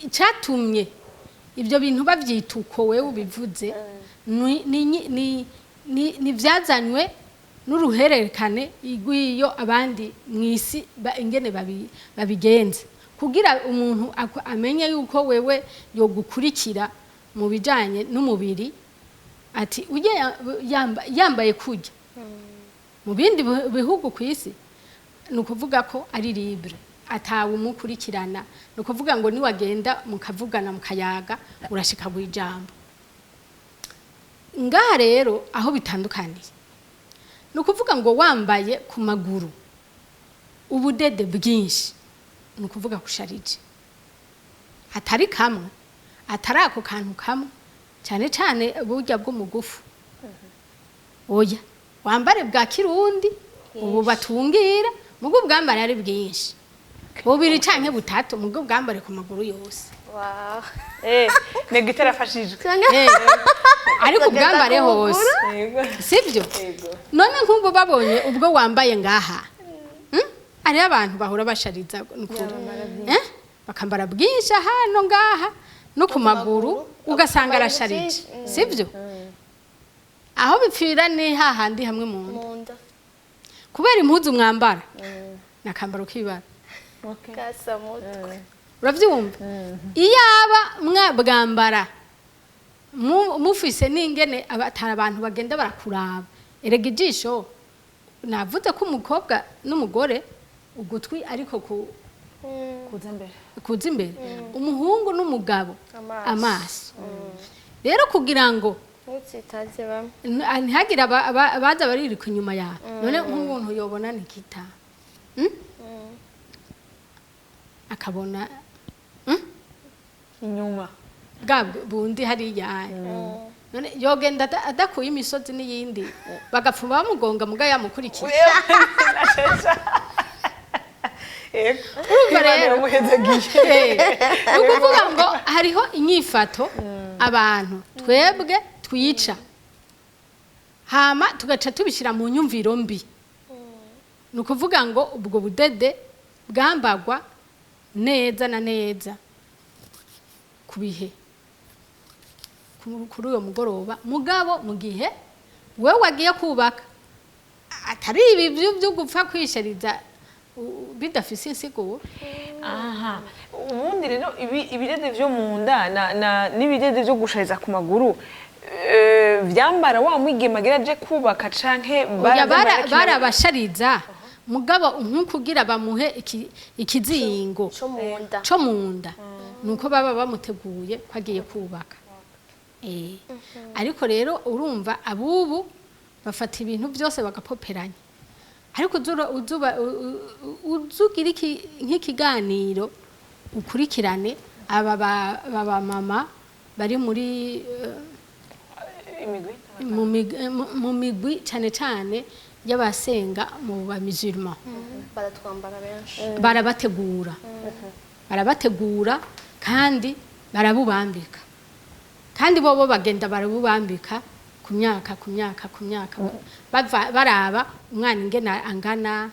icyatumye ibyo bintu babyita uko wewe ubivuze ni byazanywe n'uruhererekane rw'iyo abandi mu isi ingene babigenza kugira umuntu amenye yuko wewe yogukurikira mu bijanye n'umubiri, ati ujye yambaye kujya mu bindi bihugu ku isi, ni ukuvuga ko ari libre, atawe umukurikirana. Ni ukuvuga ngo niwagenda mukavugana, mukayaga, urashika ijambo. Ngaha rero aho bitandukaniye ni ukuvuga ngo wambaye ku maguru ubudede bwinshi, ni ukuvuga kusharije, atari kamwe, atari ako kantu kamwe, cyane cyane burya bw'umugufu. Oya, wambare bwa kirundi ubu batungira, mugo ubwambare ari bwinshi, bubiri canke butatu, mugo ubwambare ku maguru yose. Wow. Negita arafashijwe. Ariko ubwambare hose. Yego. Sibyo? Yego. None nk'ubu babonye ubwo wambaye ngaha, Hariho abantu bahora bashariza nukuri, eh? Bakambara bwinshi hano ngaha no ku maguru, ugasanga Bakambara arasharije. byinshi. Sibyo? Aho bipfira ni hahandi hamwe mu nda, mu nda, kubera impuzu mwambara nakambaro k'ibara. Gasa mutwe. Urabyumva? Iyaba mwabwambara mufise n'ingene atari abantu bagenda barakuraba. Erega ijisho, navuze ko umukobwa n'umugore ugutwi ariko ku Kuza mbere. Kuza imbere, umuhungu n'umugabo Amaso. Amaso rero kugira ngo Ntutsitaze bamwe. Ntihagire abaza baririka inyuma yawe. None nk'umuntu yobona Nikita, Akabona Inyuma. Bwa bundi hariya, none yogenda adakuye imisozi n'iyindi, bagapfuma bamugonga muga yamukurikiye. Yego. Urumva Imana rero? yamuhezagiye. Ni ukuvuga ngo hariho inyifato abantu twebwe twica, hama tugaca tubishyira mu nyumviro mbi. Ni ukuvuga ngo ubwo budede bwambagwa neza na neza ku bihe kuri uyo mugoroba. Mugabo mu gihe wewe wagiye kubaka, atari ibi byo gupfa kwishariza bidafise insiguro. Aha, ubundi rero ibidede vyo mu nda na n'ibidede vyo gushariza ku maguru, vyambara wa mwigeme agira aje kubaka canke Oya, barabashariza, mugabo nk'ukugira bamuhe ikizingo cyo mu nda. Co mu nda, nuko baba bamuteguye ko agiye kubaka. Ariko rero urumva abubu bafata ibintu byose bagapoperanya. Ariko uzugira nk'ikiganiro, ukurikirane aba ba mama bari muri Imigwi. Mu migwi, cyane cyane y'abasenga mu bamizirima. Baratwambara benshi. Barabategura, kandi barabubambika, kandi bobo bagenda barabubambika ku myaka, ku myaka, ku myaka, baraba umwana ingene angana,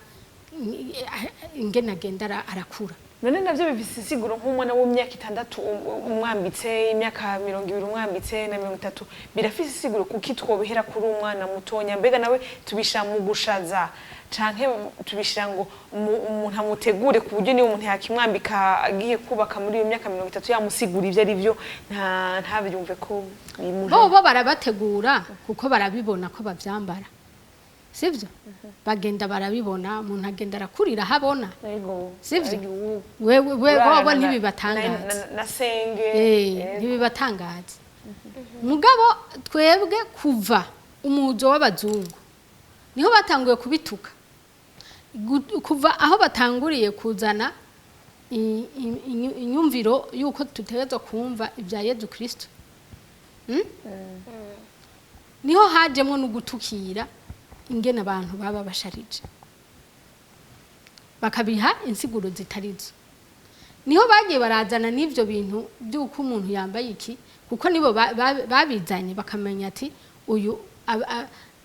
ingene agenda arakura. None navyo bifise insiguro? Nk'umwana w'imyaka 6 umwambitse, imyaka 20 umwambitse, na 30, birafise insiguro? Kuki twobihera kuri umwana mutonya? Mbega nawe tubishira mu gushaza canke tubishira ngo umuntu amutegure, ku buryo niba umuntu yakimwambika agiye kubaka muri iyo myaka 30, yamusigura ivyo ari vyo, ntabyumve ko bimuje? Bo barabategura kuko barabibona ko bavyambara, sivyo? Bagenda barabibona, umuntu agenda arakurira aho abona. Yego. Sivyo? Ari Wewe urarana bobo ntibibatangaza. Na senge. Ntibibatangaza. Mugabo twebwe kuva umuzo w'abazungu niho batanguye kubituka. Kuva aho batanguriye kuzana inyumviro y'uko dutegerezwa kumva ibya Yezu Kristo, Niho hajemwo no gutukira ingene abantu baba basharije, bakabiha insiguro zitarizo. Niho bagiye barazana n'ivyo bintu by'uko umuntu yambaye iki, kuko nibo babizanye bakamenya ati uyu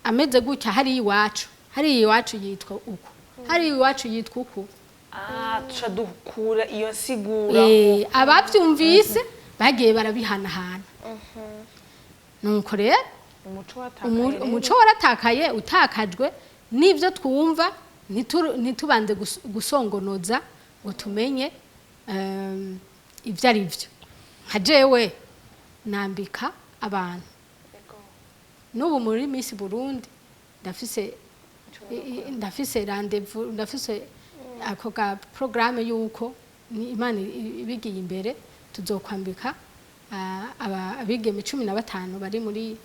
ameze gutya hari iwacu, hari iwacu yitwa uku, hari iwacu yitwa uku. Ah, tuca dukura iyo nsigura. Abavyumvise bagiye barabihanahana. Nuko rero umuco watakaye rero. Umuco waratakaye, utakajwe n'ibyo twumva, ntitubanze gusongonoza ngo tumenye ibyo ari byo. Nka jewe nambika abantu n'ubu muri Miss Burundi, ndafise rendez-vous, ndafise ako ga programme yuko ni Imana ibigiye imbere tuzokwambika abigeme 15 bari muri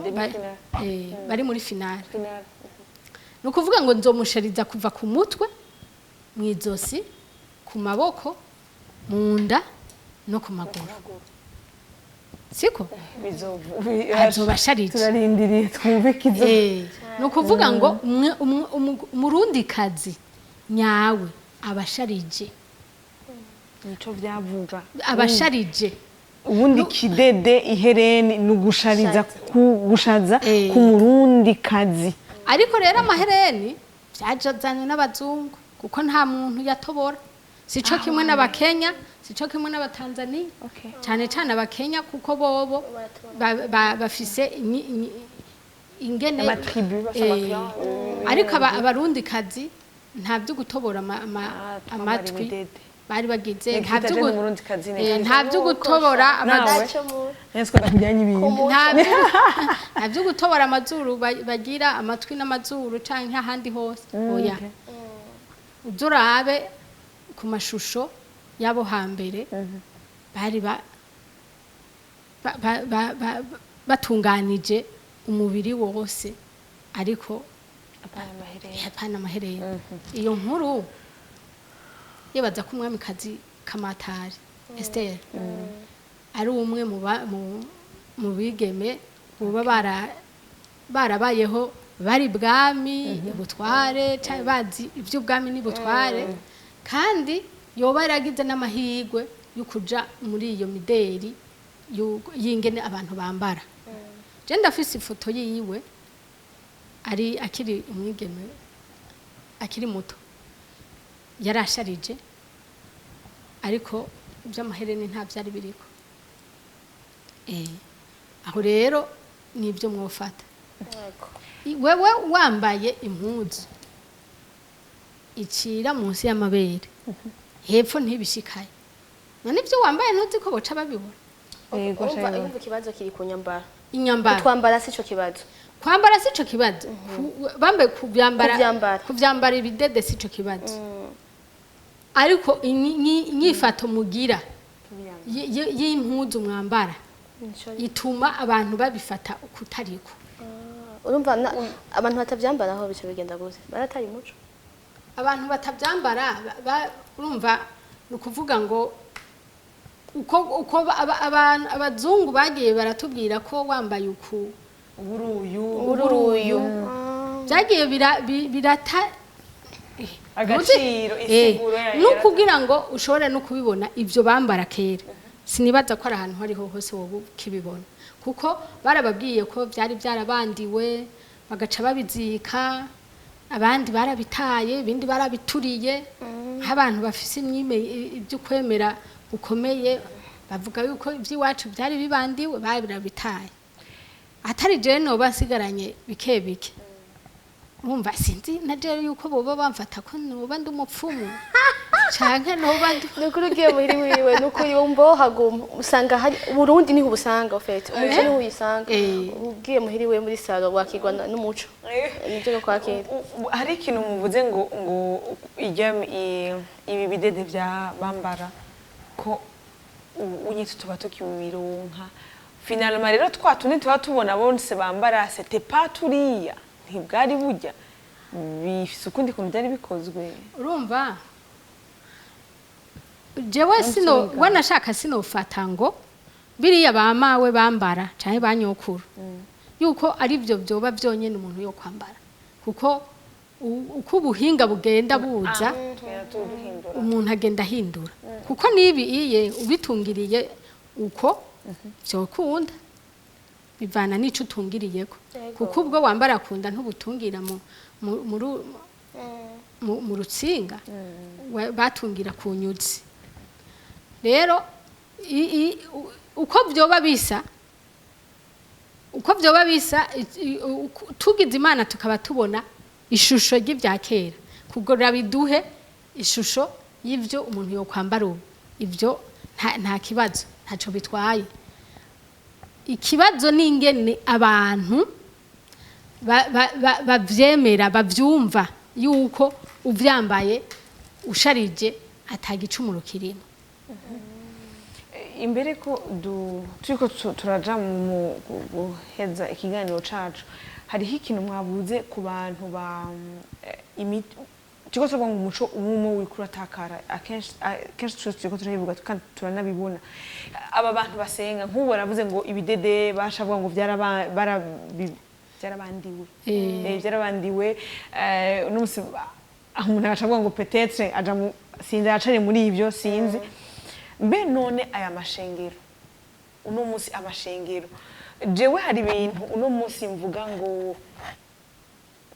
Demi-finale. Bari muri finale. Finale. Ni ukuvuga ngo nzomushariza kuva ku mutwe, mu izosi, ku maboko, mu nda no ku maguru, siko? Azoba asharije. Turarindiriye twumve kizo. Ni ukuvuga ngo umurundikazi nyawe abasharije. Nico vyavuga. Abasharije. Ubundi kidede, ihereni ni ugushariza, ku gushaza ku murundi kazi. Ariko rero amahereni byajazanywe n'abazungu, kuko nta muntu yatobora, sico kimwe n'abakenya, sico kimwe n'abatanzania. Cyane cyane abakenya, kuko bobo bafise ingene Amatribu, bafise amaclan, ariko abarundi kazi nta byo gutobora twambara amatwi imidede. bari bagize. Nikita Nta byo je ni umurundikazi, Nikita. Nta byo gutobora Nawe. Ntacyo mu Nese ko ndakujyanye ibintu. Nta byo gutobora amazuru bagira, amatwi n'amazuru canke ahandi hose, oya. Uzurabe ku mashusho y'abo hambere, bari batunganije umubiri wose, ariko Apana amahereni. Apana amaherena. Iyo nkuru yibaza ko umwamikazi Kamatari Esther ari umwe mu bigeme buba barabayeho bari bwami butware, canke bazi iby'ubwami n'ubutware, kandi yoba yaragize n'amahirwe yo kuja muri iyo mideri y'ingene abantu bambara. Je ndafise ifoto yiwe ari akiri umwigeme, akiri muto, yarasharije, ariko iby'amahereni nta byari biriko. Aho rero nibyo mwofata. Wewe wambaye impuzu icira munsi y'amabere, hepfo ntibishikaye, none ibyo wambaye ntuzi ko boca babibona? Yego, Urumva shayibona. urumva ikibazo kiri ku nyambara. Inyambara. Kutwambara sico kibazo. Kwambara sico kibazo. Bambaye kuvyambara. Kuvyambara. Kuvyambara ibidede sico kibazo, ariko inyifato mugira y'impuzu mwambara Nico. ituma abantu babifata ukutariko. Urumva abantu batavyambara aho bica bigenda gute? Baratari umuco. Abantu batabyambara urumva ni ukuvuga ngo uko abantu abazungu bagiye baratubwira ko wambaye uku Uburuyu. Uburuyu byagiye birata Agaciro, insiguro yayo. No kugira ngo ushobore no kubibona ibyo bambara kera, sinibaza ko ari ahantu hariho hose wowe ukibibona, kuko barababwiye ko byari byarabandiwe, bagaca babizika, abandi barabitaye, ibindi barabituriye. Nk'abantu bafise ibyo kwemera gukomeye bavuga yuko iby'iwacu byari bibandiwe, barabitaye, atari jewe noba nsigaranye bike bike. Urumva sinzi na jewe yuko boba bamfata ko noba ndi umupfumu canke noba ndi Nukuri ugiye muhiri wiwe, nukuri wumva wohaguma, usanga hari Burundi niho ubusanga, en fait umuco niho uyisanga. Ugiye muhiri wiwe muri salon wakigwa n'umuco, nivyo no kwakira. Hari ikintu muvuze ngo ijya ibi bidede bya bambara ko unyitse tuba tukibironka finalement. Rero twa tundi tuba tubona bose bambara, c'était pas turiya, ntibwari burya bifise ukundi kuntu byari bikozwe. Urumva jewe sino wanashaka sinofata ngo biriya ba mawe bambara canke ba nyokuru yuko ari byo byoba byonyene umuntu yo kwambara, kuko Uko ubuhinga bugenda buza, Tugenda duhindura. umuntu agenda ahindura, kuko nibi iye ubitungiriye uko vyokunda, bivana n'ico utungiriyeko. Yego. Kuko ubwo wambara kunda ntubutungira mu rutsinga, batungira ku nyuzi. Rero uko vyoba bisa, tugize Imana tukaba tubona ishusho ry'ibya kera kugorora, biduhe ishusho y'ivyo umuntu yokwambara ubu, ibyo nta kibazo, ntaco bitwaye. Ikibazo ni ingene abantu bavyemera, bavyumva yuko uvyambaye usharije atagicumuro kirimo. Imbere ko turiko turaja mu guheza ikiganiro cacu, hariho ikintu mwabuze ku bantu ba turiko turavuga ngo umuco umwe uriko uratakara. Akenshi twese turiko turabivuga kandi turanabibona. Aba bantu basenga, nk'ubu baravuze ngo ibidede, bashavuga ngo byarabandiwe. Byarabandiwe. Uno musi umuntu agaca avuga ngo peut-être aja mu sinzi, aracari muri ibyo, sinzi. Mbe none aya mashengero uno munsi, amashengero, jewe hari ibintu uno munsi mvuga ngo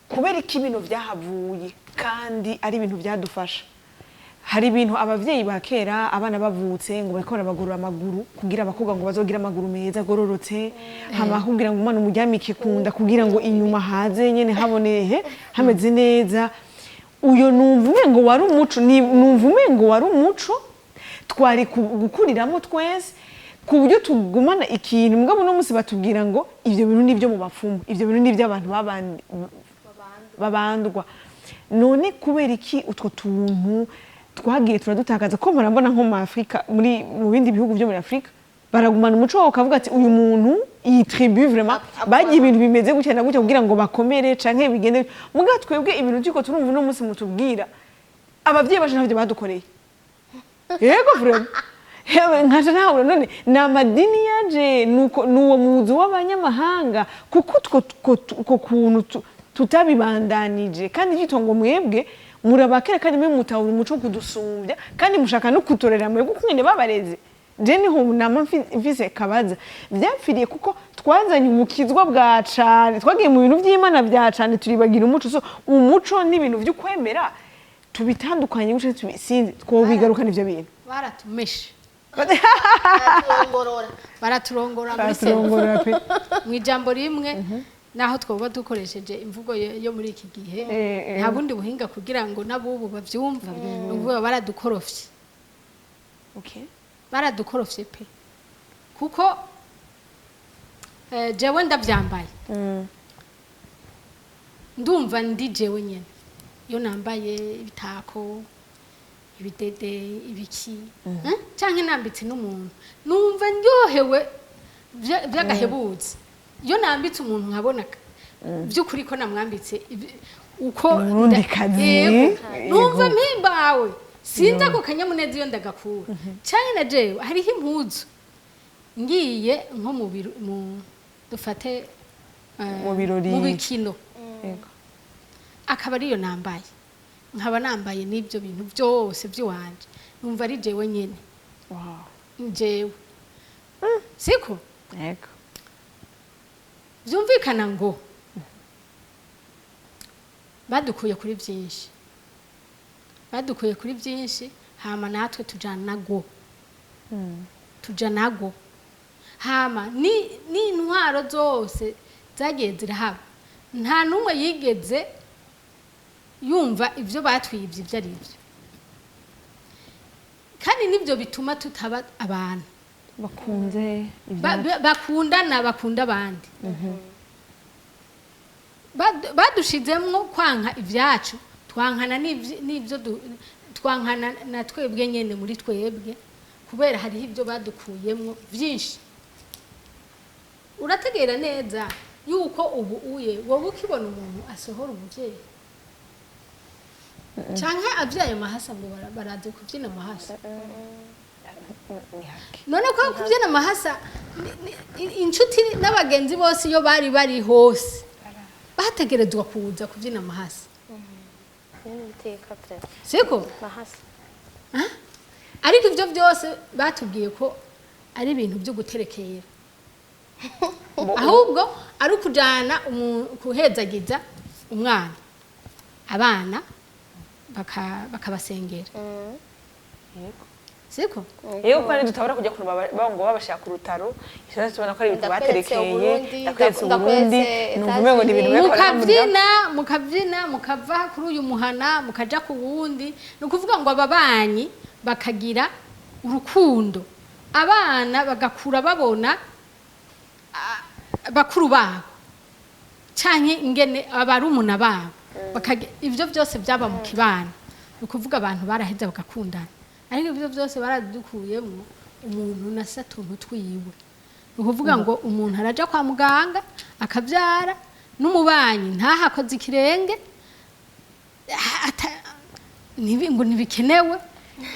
kubera iki ibintu byahavuye kandi ari ibintu byadufasha? Hari ibintu abavyeyi ba kera, abana bavutse ngo bariko barabagorora amaguru kugira abakobwa ngo bazogire amaguru meza agororotse, hama kugira ngo umwana umuryamike kunda kugira ngo inyuma haze nyene haboneye hameze neza. Uyo numva umengo wari umuco, numva umengo wari umuco twari gukuriramo twese ku buryo tugumana ikintu. Mugabo uno munsi batubwira ngo ivyo bintu nibyo mu bapfumu, ivyo bintu nibyo abantu babandwa. None kubera iki utwo tuntu twagiye turadutakaza, ko mpora mbona nko mu Afrika, muri mu bindi bihugu byo muri Afrika baragumana umuco wabo, ukavuga ati uyu muntu, iyi tribu vraiment bagiye ibintu bimeze gutya na gutya kugira ngo bakomere canke bigende? Mugabo twebwe ibintu turiko turumva uno munsi mutubwira, abavyeyi bacu ntavyo badukoreye. Yego, vraiment. Hewe, nkaje ntabura. None ni amadini yaje, nuko nuwo muzi w'abanyamahanga, kuko utwo kuntu tutabibandanije. Kandi byitwa ngo mwebwe murabakera kandi mwe mutahura umuco kudusumbya, kandi mushaka no kutorera mwebwe uko nyene babareze. Je niho nama mfise kabaza vyapfiriye, kuko twazanye umukizwa bwa cane, twagiye mu bintu vy'Imana vya cane, turibagira umuco. So umuco n'ibintu vy'ukwemera tubitandukanye gutya, sinzi twobigarukana ivyo bintu. Baratumeshe. Baraturongorora. Baraturongora muri sena. Baturongora pe. Mu ijambo rimwe, naho twoba dukoresheje imvugo yo muri iki gihe, nta bundi buhinga kugira ngo n'abubu bavyumve, ni ukuvuga baradukorofye. Baradukorofye pe, kuko jewe ndavyambaye, ndumva ndi jewe nyene. Iyo nambaye ibitako, ibidede, ibiki, canke nambitse n'umuntu, numva ndyohewe vy'agahebuzo. Iyo nambitse umuntu nkabona vy'ukuri ko namwambitse uko Umurundikazi. Yego. Numva Yego. mpimbawe, sinzi ako kanyamuneza iyo ndagakura. Canke na jewe hariho impuzu ngiye nko mu dufate Mu birori. mu bikino, akaba ariyo nambaye, nkaba nambaye n'ibyo bintu byose by'iwanje, numva ari jewe nyene. Jewe siko. Byumvikana ngo badukuye kuri byinshi, badukuye kuri byinshi, hama natwe tujana nago, tuja nago. Hama ni n'intwaro zose zagiye zirahaba, nta n'umwe yigeze yumva ibyo batwibye ibyo ari byo. Kandi nibyo bituma tutaba abantu bakunze ibyacu. Bakundana, bakunda abandi. Badushizemwo kwanka ibyacu, twankana n'ibyo twankana na twebwe nyene muri twebwe, kubera hariho ibyo badukuyemwo byinshi. Urategera neza yuko ubu uye wowe ukibona umuntu asohora umuvyeyi canke avyaye amahasa ngo baraze kuvyina amahasa. Ni hake. None ko kubyina amahasa inshuti n'abagenzi bose iyo bari bari hose bategerezwa kuza kubyina amahasa. Amateka pe. Siko? Mahasa. Ariko ibyo byose batubwiye ko ari ibintu byo guterekera, ahubwo ari ukujyana kuhezagiza umwana, abana bakabasengera. Siko? Yego, kandi dutabura kujya kuntu ngo babashaka ku rutaro, icyo tubona ko ari ibintu Ndakweretse baterekeye. Uburundi, Ndakweretse Uburundi. Ndakweretse Numva umengo ni ibintu Etats-Unis. bariko baravuga. Mukabyina, mukava kuri uyu muhana mukaja ku wundi. Ni ukuvuga ngo ababanyi bakagira urukundo, abana bagakura babona bakuru babo canke ingene abarumuna babo. Ivyo byose byaba mu kibano. Ni ukuvuga abantu baraheza bagakundana, ariko ivyo byose baradukuyemo umuntu na satuntu twiwe. Ni ukuvuga ngo umuntu araja kwa muganga akabyara, n'umubanyi ntahakoze ikirenge, ngo ntibikenewe.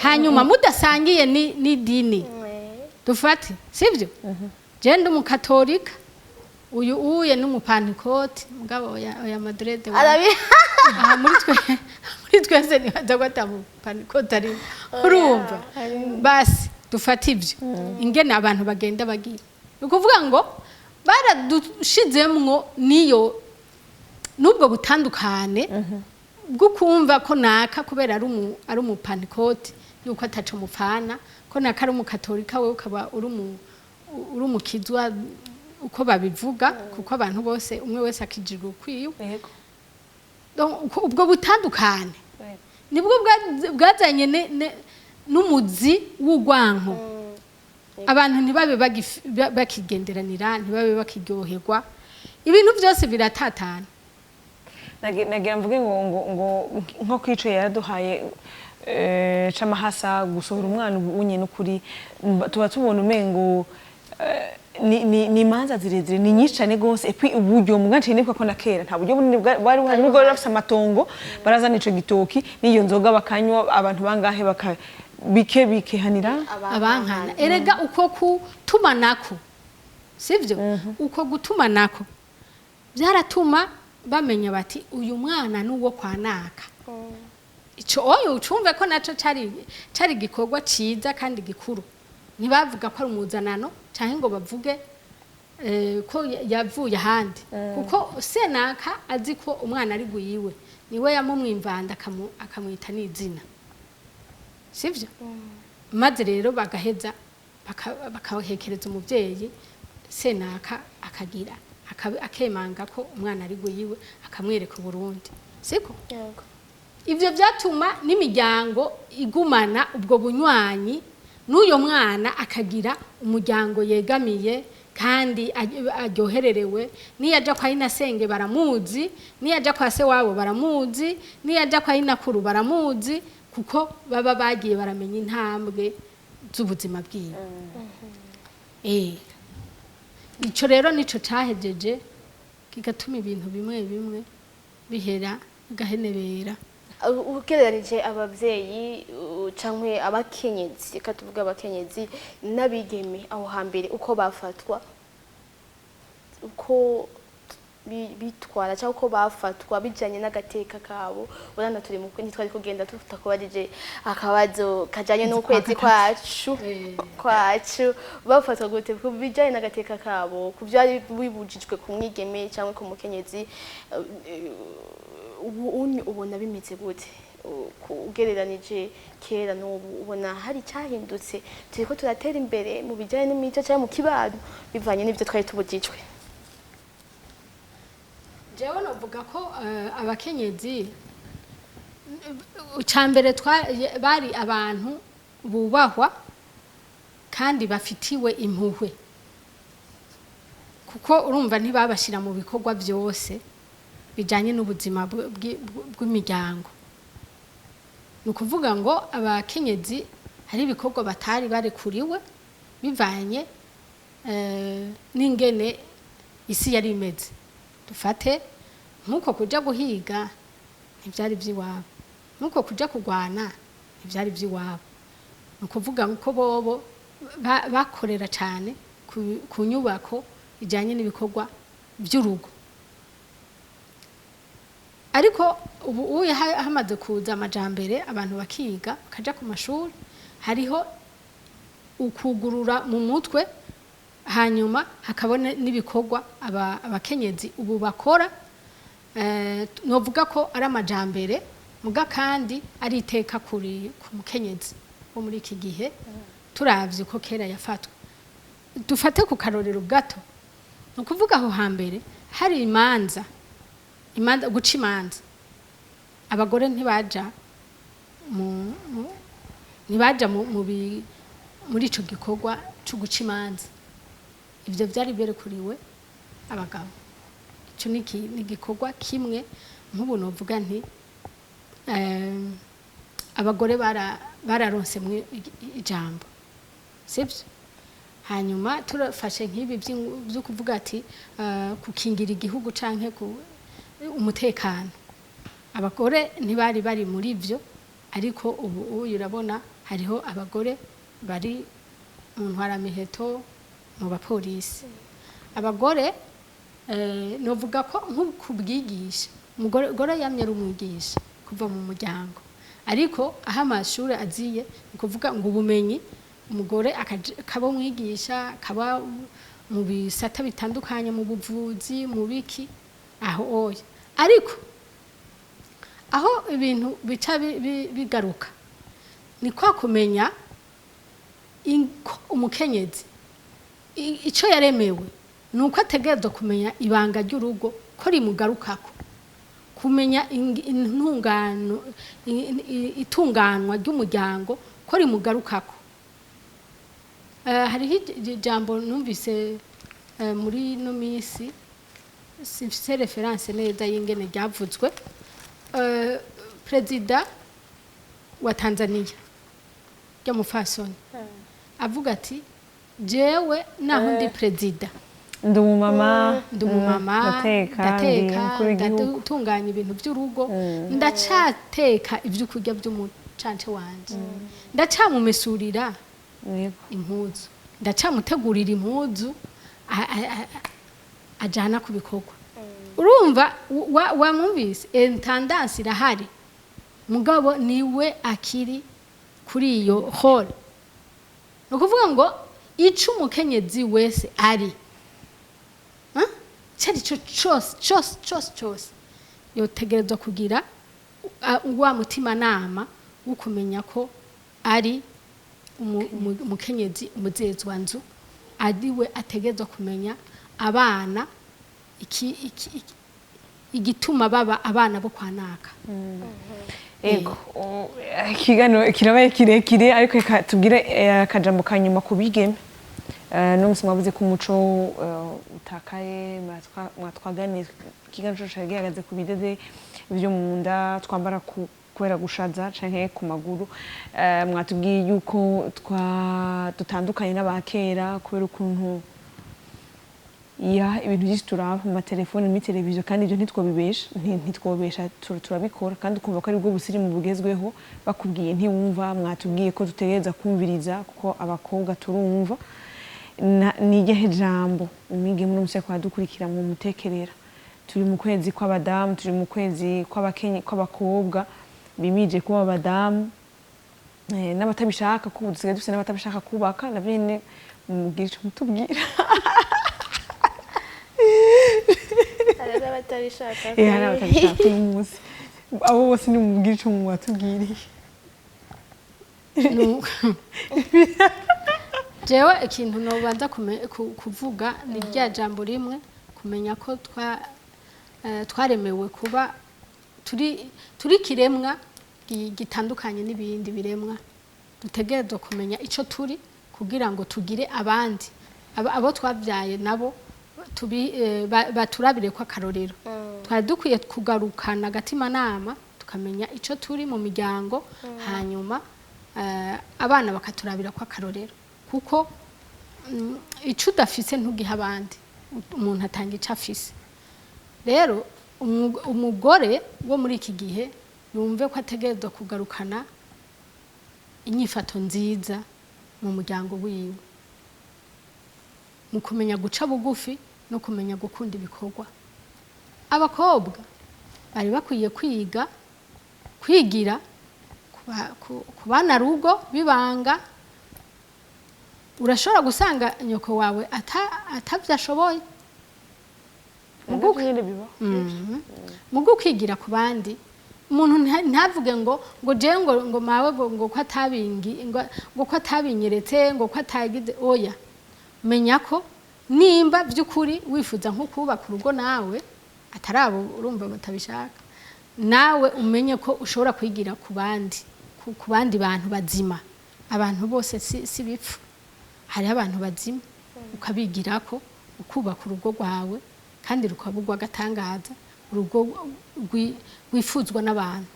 Hanyuma mudasangiye n'idini, dufate, sibyo, je ndi umukatolika, uyu uye n'umupantikoti, mugabo oya madrede Arabi. Aha muri twese nibaza ko ata mupantikoti arimo, urumva? Basi dufate ibyo ingene abantu bagenda bagira. Ni ukuvuga ngo baradushizemwo niyo n'ubwo butandukane bwo kumva ko naka kubera ari umupantikoti yuko ataco mupfana, ko naka ari umukatolika, wewe ukaba uri umukizwa, uko babivuga, kuko abantu bose umwe wese akijirwa ukwiwe. Donc, ubwo butandukane nibwo bwazanye n'umuzi w'urwanko. Abantu ntibabe bakigenderanira, ntibabe bakiryoherwa, ibintu byose biratatana. Nagira mvuge ngo nko kwico yaraduhaye c'amahasa, gusohora umwana unye n'ukuri tuba tubona umengo ni imanza zirezire, ni nyinshi cyane gose. Et puis uburyo muganciye nibuka ko na kera nta buryo bunini bwari buhari, nubwo bari bafise amatongo, barazana ico gitoki n'iyo nzoga bakanywa, abantu bangahe baka bike bikehanira. Abankana erega uko kutumanako, sivyo? Uko gutumanako byaratuma bamenya bati uyu mwana n'uwo kwa naka. Ico oyo ucumve ko naco cari igikorwa ciza kandi gikuru. Ntibavuga ko ari umuzanano canke ngo bavuge ko yavuye ahandi, kuko senaka azi ko umwana ari guyiwe, niwe yamumwimvanda akamwita n'izina, sivyo? Maze rero bagaheza bakahekereza umuvyeyi senaka, akagira akemanga ko umwana ari guyiwe, akamwereka Uburundi, siko? Yego. Ivyo vyatuma n'imiryango igumana ubwo bunywanyi, n'uyo mwana akagira umuryango yegamiye kandi aryohererewe. Niyo aja kwa inasenge baramuzi, niyo aja kwa se wabo baramuzi, niyo aja kwa inakuru baramuzi, kuko baba bagiye baramenya intambwe z'ubuzima bwiwe. Ico rero nico cahejeje kigatuma ibintu bimwe bimwe bihera bigahenebera. Ugereranije abavyeyi canke abakenyezi, reka tuvuge abakenyezi n'abigeme aho hambere, uko bafatwa, uko bitwara cyangwa uko bafatwa bijanye n'agateka kabo, urabona turi mu ntitwari kugenda tutakubarije akabazo kajanye n'ukwezi kwacu. Bafatwa gute ku bijanye n'agateka kabo, ku vyari bibujijwe ku mwigeme cyangwa ku mukenyezi? Ubu unyi ubona bimeze gute? Ugereranije kera n'ubu, ubona hari icyahindutse? Turiko turatera imbere mu bijyanye n'imico cyangwa mu kibano bivanye n'ibyo twari tubujijwe? Jewe novuga ko abakenyezi icambere bari abantu bubahwa kandi bafitiwe impuhwe, kuko urumva ntibabashira mu bikorwa byose bijanye n'ubuzima bw'imiryango. Ni ukuvuga ngo abakenyezi hari ibikorwa batari barekuriwe bivanye n'ingene isi yari imeze. Dufate nk'uko kuja guhiga ntivyari ivy'iwabo, nk'uko kuja kurwana ntivyari ivy'iwabo. Ni ukuvuga ko bobo bakorera cane ku nyubako ijanye n'ibikorwa by'urugo. Ariko ubu uye hamaze kuza amajambere, abantu bakiga, bakaja ku mashuri, hariho ukugurura mu mutwe, hanyuma hakabona n'ibikorwa abakenyezi ubu bakora. Novuga ko ari amajambere, muga kandi ari iteka kuri ku mukenyezi wo muri iki gihe, turavye ko kera yafatwa. Dufate ku karorero gato, ni ukuvuga aho hambere hari imanza, imanza, guca imanza, abagore ntibaja ntibaja muri ico gikorwa co guca imanza. Ivyo vyari berekuriwe abagabo. Ico ni igikorwa kimwe. Nk'ubu novuga nti abagore bararonse mwe ijambo, sivyo? Hanyuma turafashe nk'ibi vyo kuvuga ati gukingira igihugu canke umutekano, abagore ntibari bari muri vyo. Ariko ubu uyu urabona hariho abagore bari mu ntwaramiheto, mu bapolisi, abagore. Novuga ko nko kubwigisha, umugore gore yamye ari umwigisha kuva mu muryango, ariko aho amashuri aziye, ni ukuvuga ngo ubumenyi, umugore akaba umwigisha, akaba mu bisata bitandukanye, mu buvuzi, mu biki, aho oya. Ariko aho ibintu bica bigaruka ni kwa kumenya ko umukenyezi ico yaremewe ni uko ategerezwa kumenya ibanga ry'urugo ko rimugarukako, kumenya intungano, itunganwa ry'umuryango ko rimugarukako. Hariho ijambo numvise muri ino minsi, simfise référence neza y'ingene ryavuzwe, perezida wa Tanzania ry'umufasoni avuga ati: "Jewe naho ndi perezida, ndi umumama, ndi umumama, ndateka, ndi ndateka, umukuru w'igihugu." Ndatunganya ibintu by'urugo, ndacateka ibyo kurya by'umucance wanje, ndacamumesurira impuzu, ndacamutegurira impuzu ajana ku bikorwa." Urumva wamwumvise, intendance irahari, mugabo niwe akiri kuri iyo rôle. Ni ukuvuga ngo ico umukenyezi wese ari, huh? Icyo ari cyo cyose cyose cyose cyose, yotegerezwa kugira wa mutimanama wo kumenya ko ari umukenyezi umuzezwanzu, ariwe ategerezwa kumenya abana iki igituma baba abana bo kwa naka. Ego, ikiganiro kirabaye kirekire, ariko reka tubwire akajambo ka nyuma ku bigeme. No musi mwavuze ko umuco utakaye, mwatwaganiye ikiganiro cyacu cari gihagaze ku bidede vyo mu nda twambara kubera gushaza canke ku maguru. Mwatubwiye yuko dutandukanye n'abakera kubera ukuntu ya ibintu byinshi turaba mu matelefone, muri televiziyo, kandi ibyo ntitwobibesha, ntitwobesha, turabikora, kandi ukumva ko aribwo busirimu bugezweho. Bakubwiye ntiwumva. Mwatubwiye ko dutegereza kumviriza kuko abakobwa turumva. Ni irihe jambo umwigeme uno musi ariko aradukurikira mu mutekerera? Turi mu kwezi kw'abadamu, turi mu kwezi kw'abakobwa bimije kuba abadamu, n'abatabishaka, ko ubu dusigaye dufise n'abatabishaka kubaka, navyo nyene mubwira ico mutubwira. Hari n'abatabishaka. Hari abatabishaka uno munsi. Abo bose nimubwire ico mubatubwiriye. Jewe ikintu nobanza kuvuga ni rya jambo rimwe: kumenya ko twaremewe kuba turi kiremwa gitandukanye n'ibindi biremwa. Dutegerezwa kumenya ico turi kugira ngo tugire abandi abo twabyaye nabo baturabire ko akarorero. Twari dukwiye kugarukana agatimanama, tukamenya ico turi mu miryango, hanyuma abana bakaturabira ko akarorero, kuko ico udafise ntugiha abandi. Umuntu atanga ico afise. Rero umugore wo muri iki gihe yumve ko ategerezwa kugarukana inyifato nziza mu muryango wiwe, mu kumenya guca bugufi no kumenya gukunda ibikorwa. Abakobwa Bari bakwiye kwiga kwigira ku bana rugo bibanga. Urashobora gusanga nyoko wawe atavyo ashoboye. Mugo nyene biba. Mugo kwigira ku bandi, umuntu ntavuge ngo je ngo mawe ngo ko atabingi, ngo ko atabinyeretse, ngo ko atagize. Oya, menya ko nimba by'ukuri wifuza nko kubaka urugo nawe atarabo urumva batabishaka, nawe umenye ko ushobora kwigira ku bandi, ku bandi bantu bazima. Abantu bose si bipfu, hariho abantu bazima ukabigirako, ukubaka urugo rwawe kandi rukaba urw'agatangaza, urugo rwifuzwa n'abantu,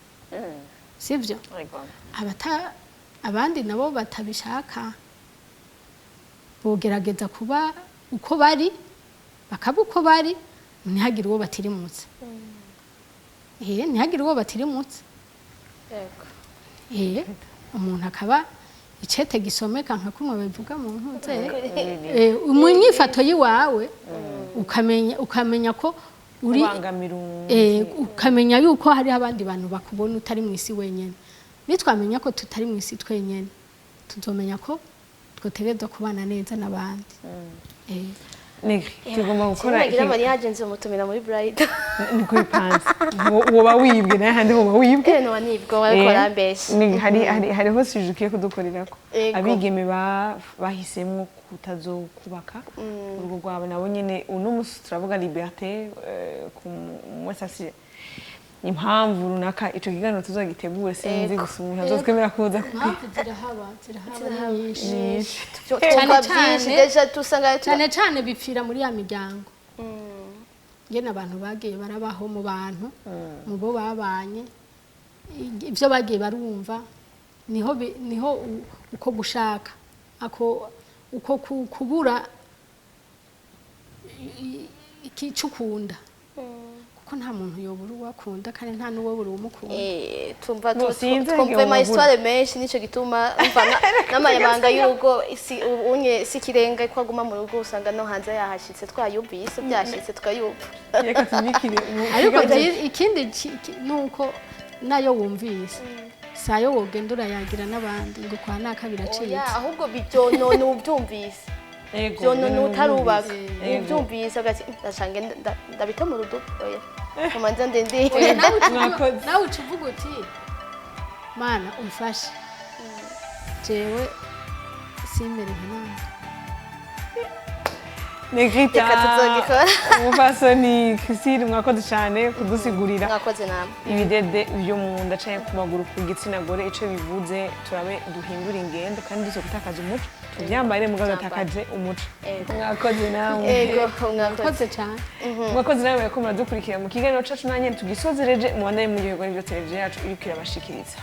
sibyo? Abandi nabo batabishaka bogerageza kuba uko bari, bakaba uko bari, ntihagire uwo batirimutse. Ntihagire uwo batirimutse. Umuntu akaba icete gisomeka nka kumwe babivuga mu ntuze, mu nyifato yiwawe, ukamenya ko uri kubangamira umuntu. Ukamenya yuko hariho abandi bantu bakubona utari mu isi wenyene. Nitwamenya ko tutari mu isi twenyene, tuzomenya ko twotegerezwa kubana neza n'abandi. Negri, tugomba gukora Sinagira mariage nzomutumira muri bride. Niko bipanze. Woba wibwe naye handi woba wibwe. No nibwo bariko barambesha. Hariho sujet ugiye kudukorerako. Ego. Abigeme bahisemwo kutazokubaka urugo rwabo nabo nyene. Uno musi turavuga liberté, ku mwese afise impamvu runaka. Ico kiganiro tuzogitegure, sinzi Ego. gusa umuntu azotwemera kuza. Impamvu zirahaba ni nyinshi. Nyinshi. Twumva Cyane byinshi cyane- déjà tusanga Cyane cyane bipfira muri ya miryango ngene abantu bagiye barabaho mu bantu, mu bo babanye, ibyo bagiye barumva, niho niho uko gushaka ako uko kubura iki ukunda, kuko nta muntu yobura uwo akunda kandi nta n'uwo buri umukunda. Tumva No, sinzi twumva igihe ama wabura. histoire menshi, nico gituma umva n'amayabanga y'urugo isi unye si ikirenga ko aguma mu rugo, usanga no hanze yahashitse, twayumvise byashitse tukayumva. Reka tubikire Ariko ikindi nuko nayo wumvise sayo wogenda urayagira n'abandi ngo kwa naka biracitse. Oya, ahubwo bivyonona ubyumvise. Ego, Vyonona utarubaka. Ego. Ubyumvise ugati ndashange ndabita mu rugo, oya kamanza ndende. Oya, nawe Mwakoze. Nawe uca uvuga uti: "Mana umfashe jewe simbere nka nanga." Negrita, Reka tuzogikora. umupfasoni Christine, mwakoze cyane kudusigurira Mwakoze namwe. ibidede byo mu nda canke ku maguru ku gitsina gore ico bivuze. Turabe duhindure ingendo kandi duze gutakaza umuco, tuvyambare mugabo dutakaje umuco. Ego. Mwakoze namwe. Ego, mwakoze. Mwakoze cyane. Mwakoze nawe bariko muradukurikira mu kiganiro cacu. Nanye tugisozereje, mubandanye muryoherwa n'ivyo televiziyo yacu iriko irabashikiriza.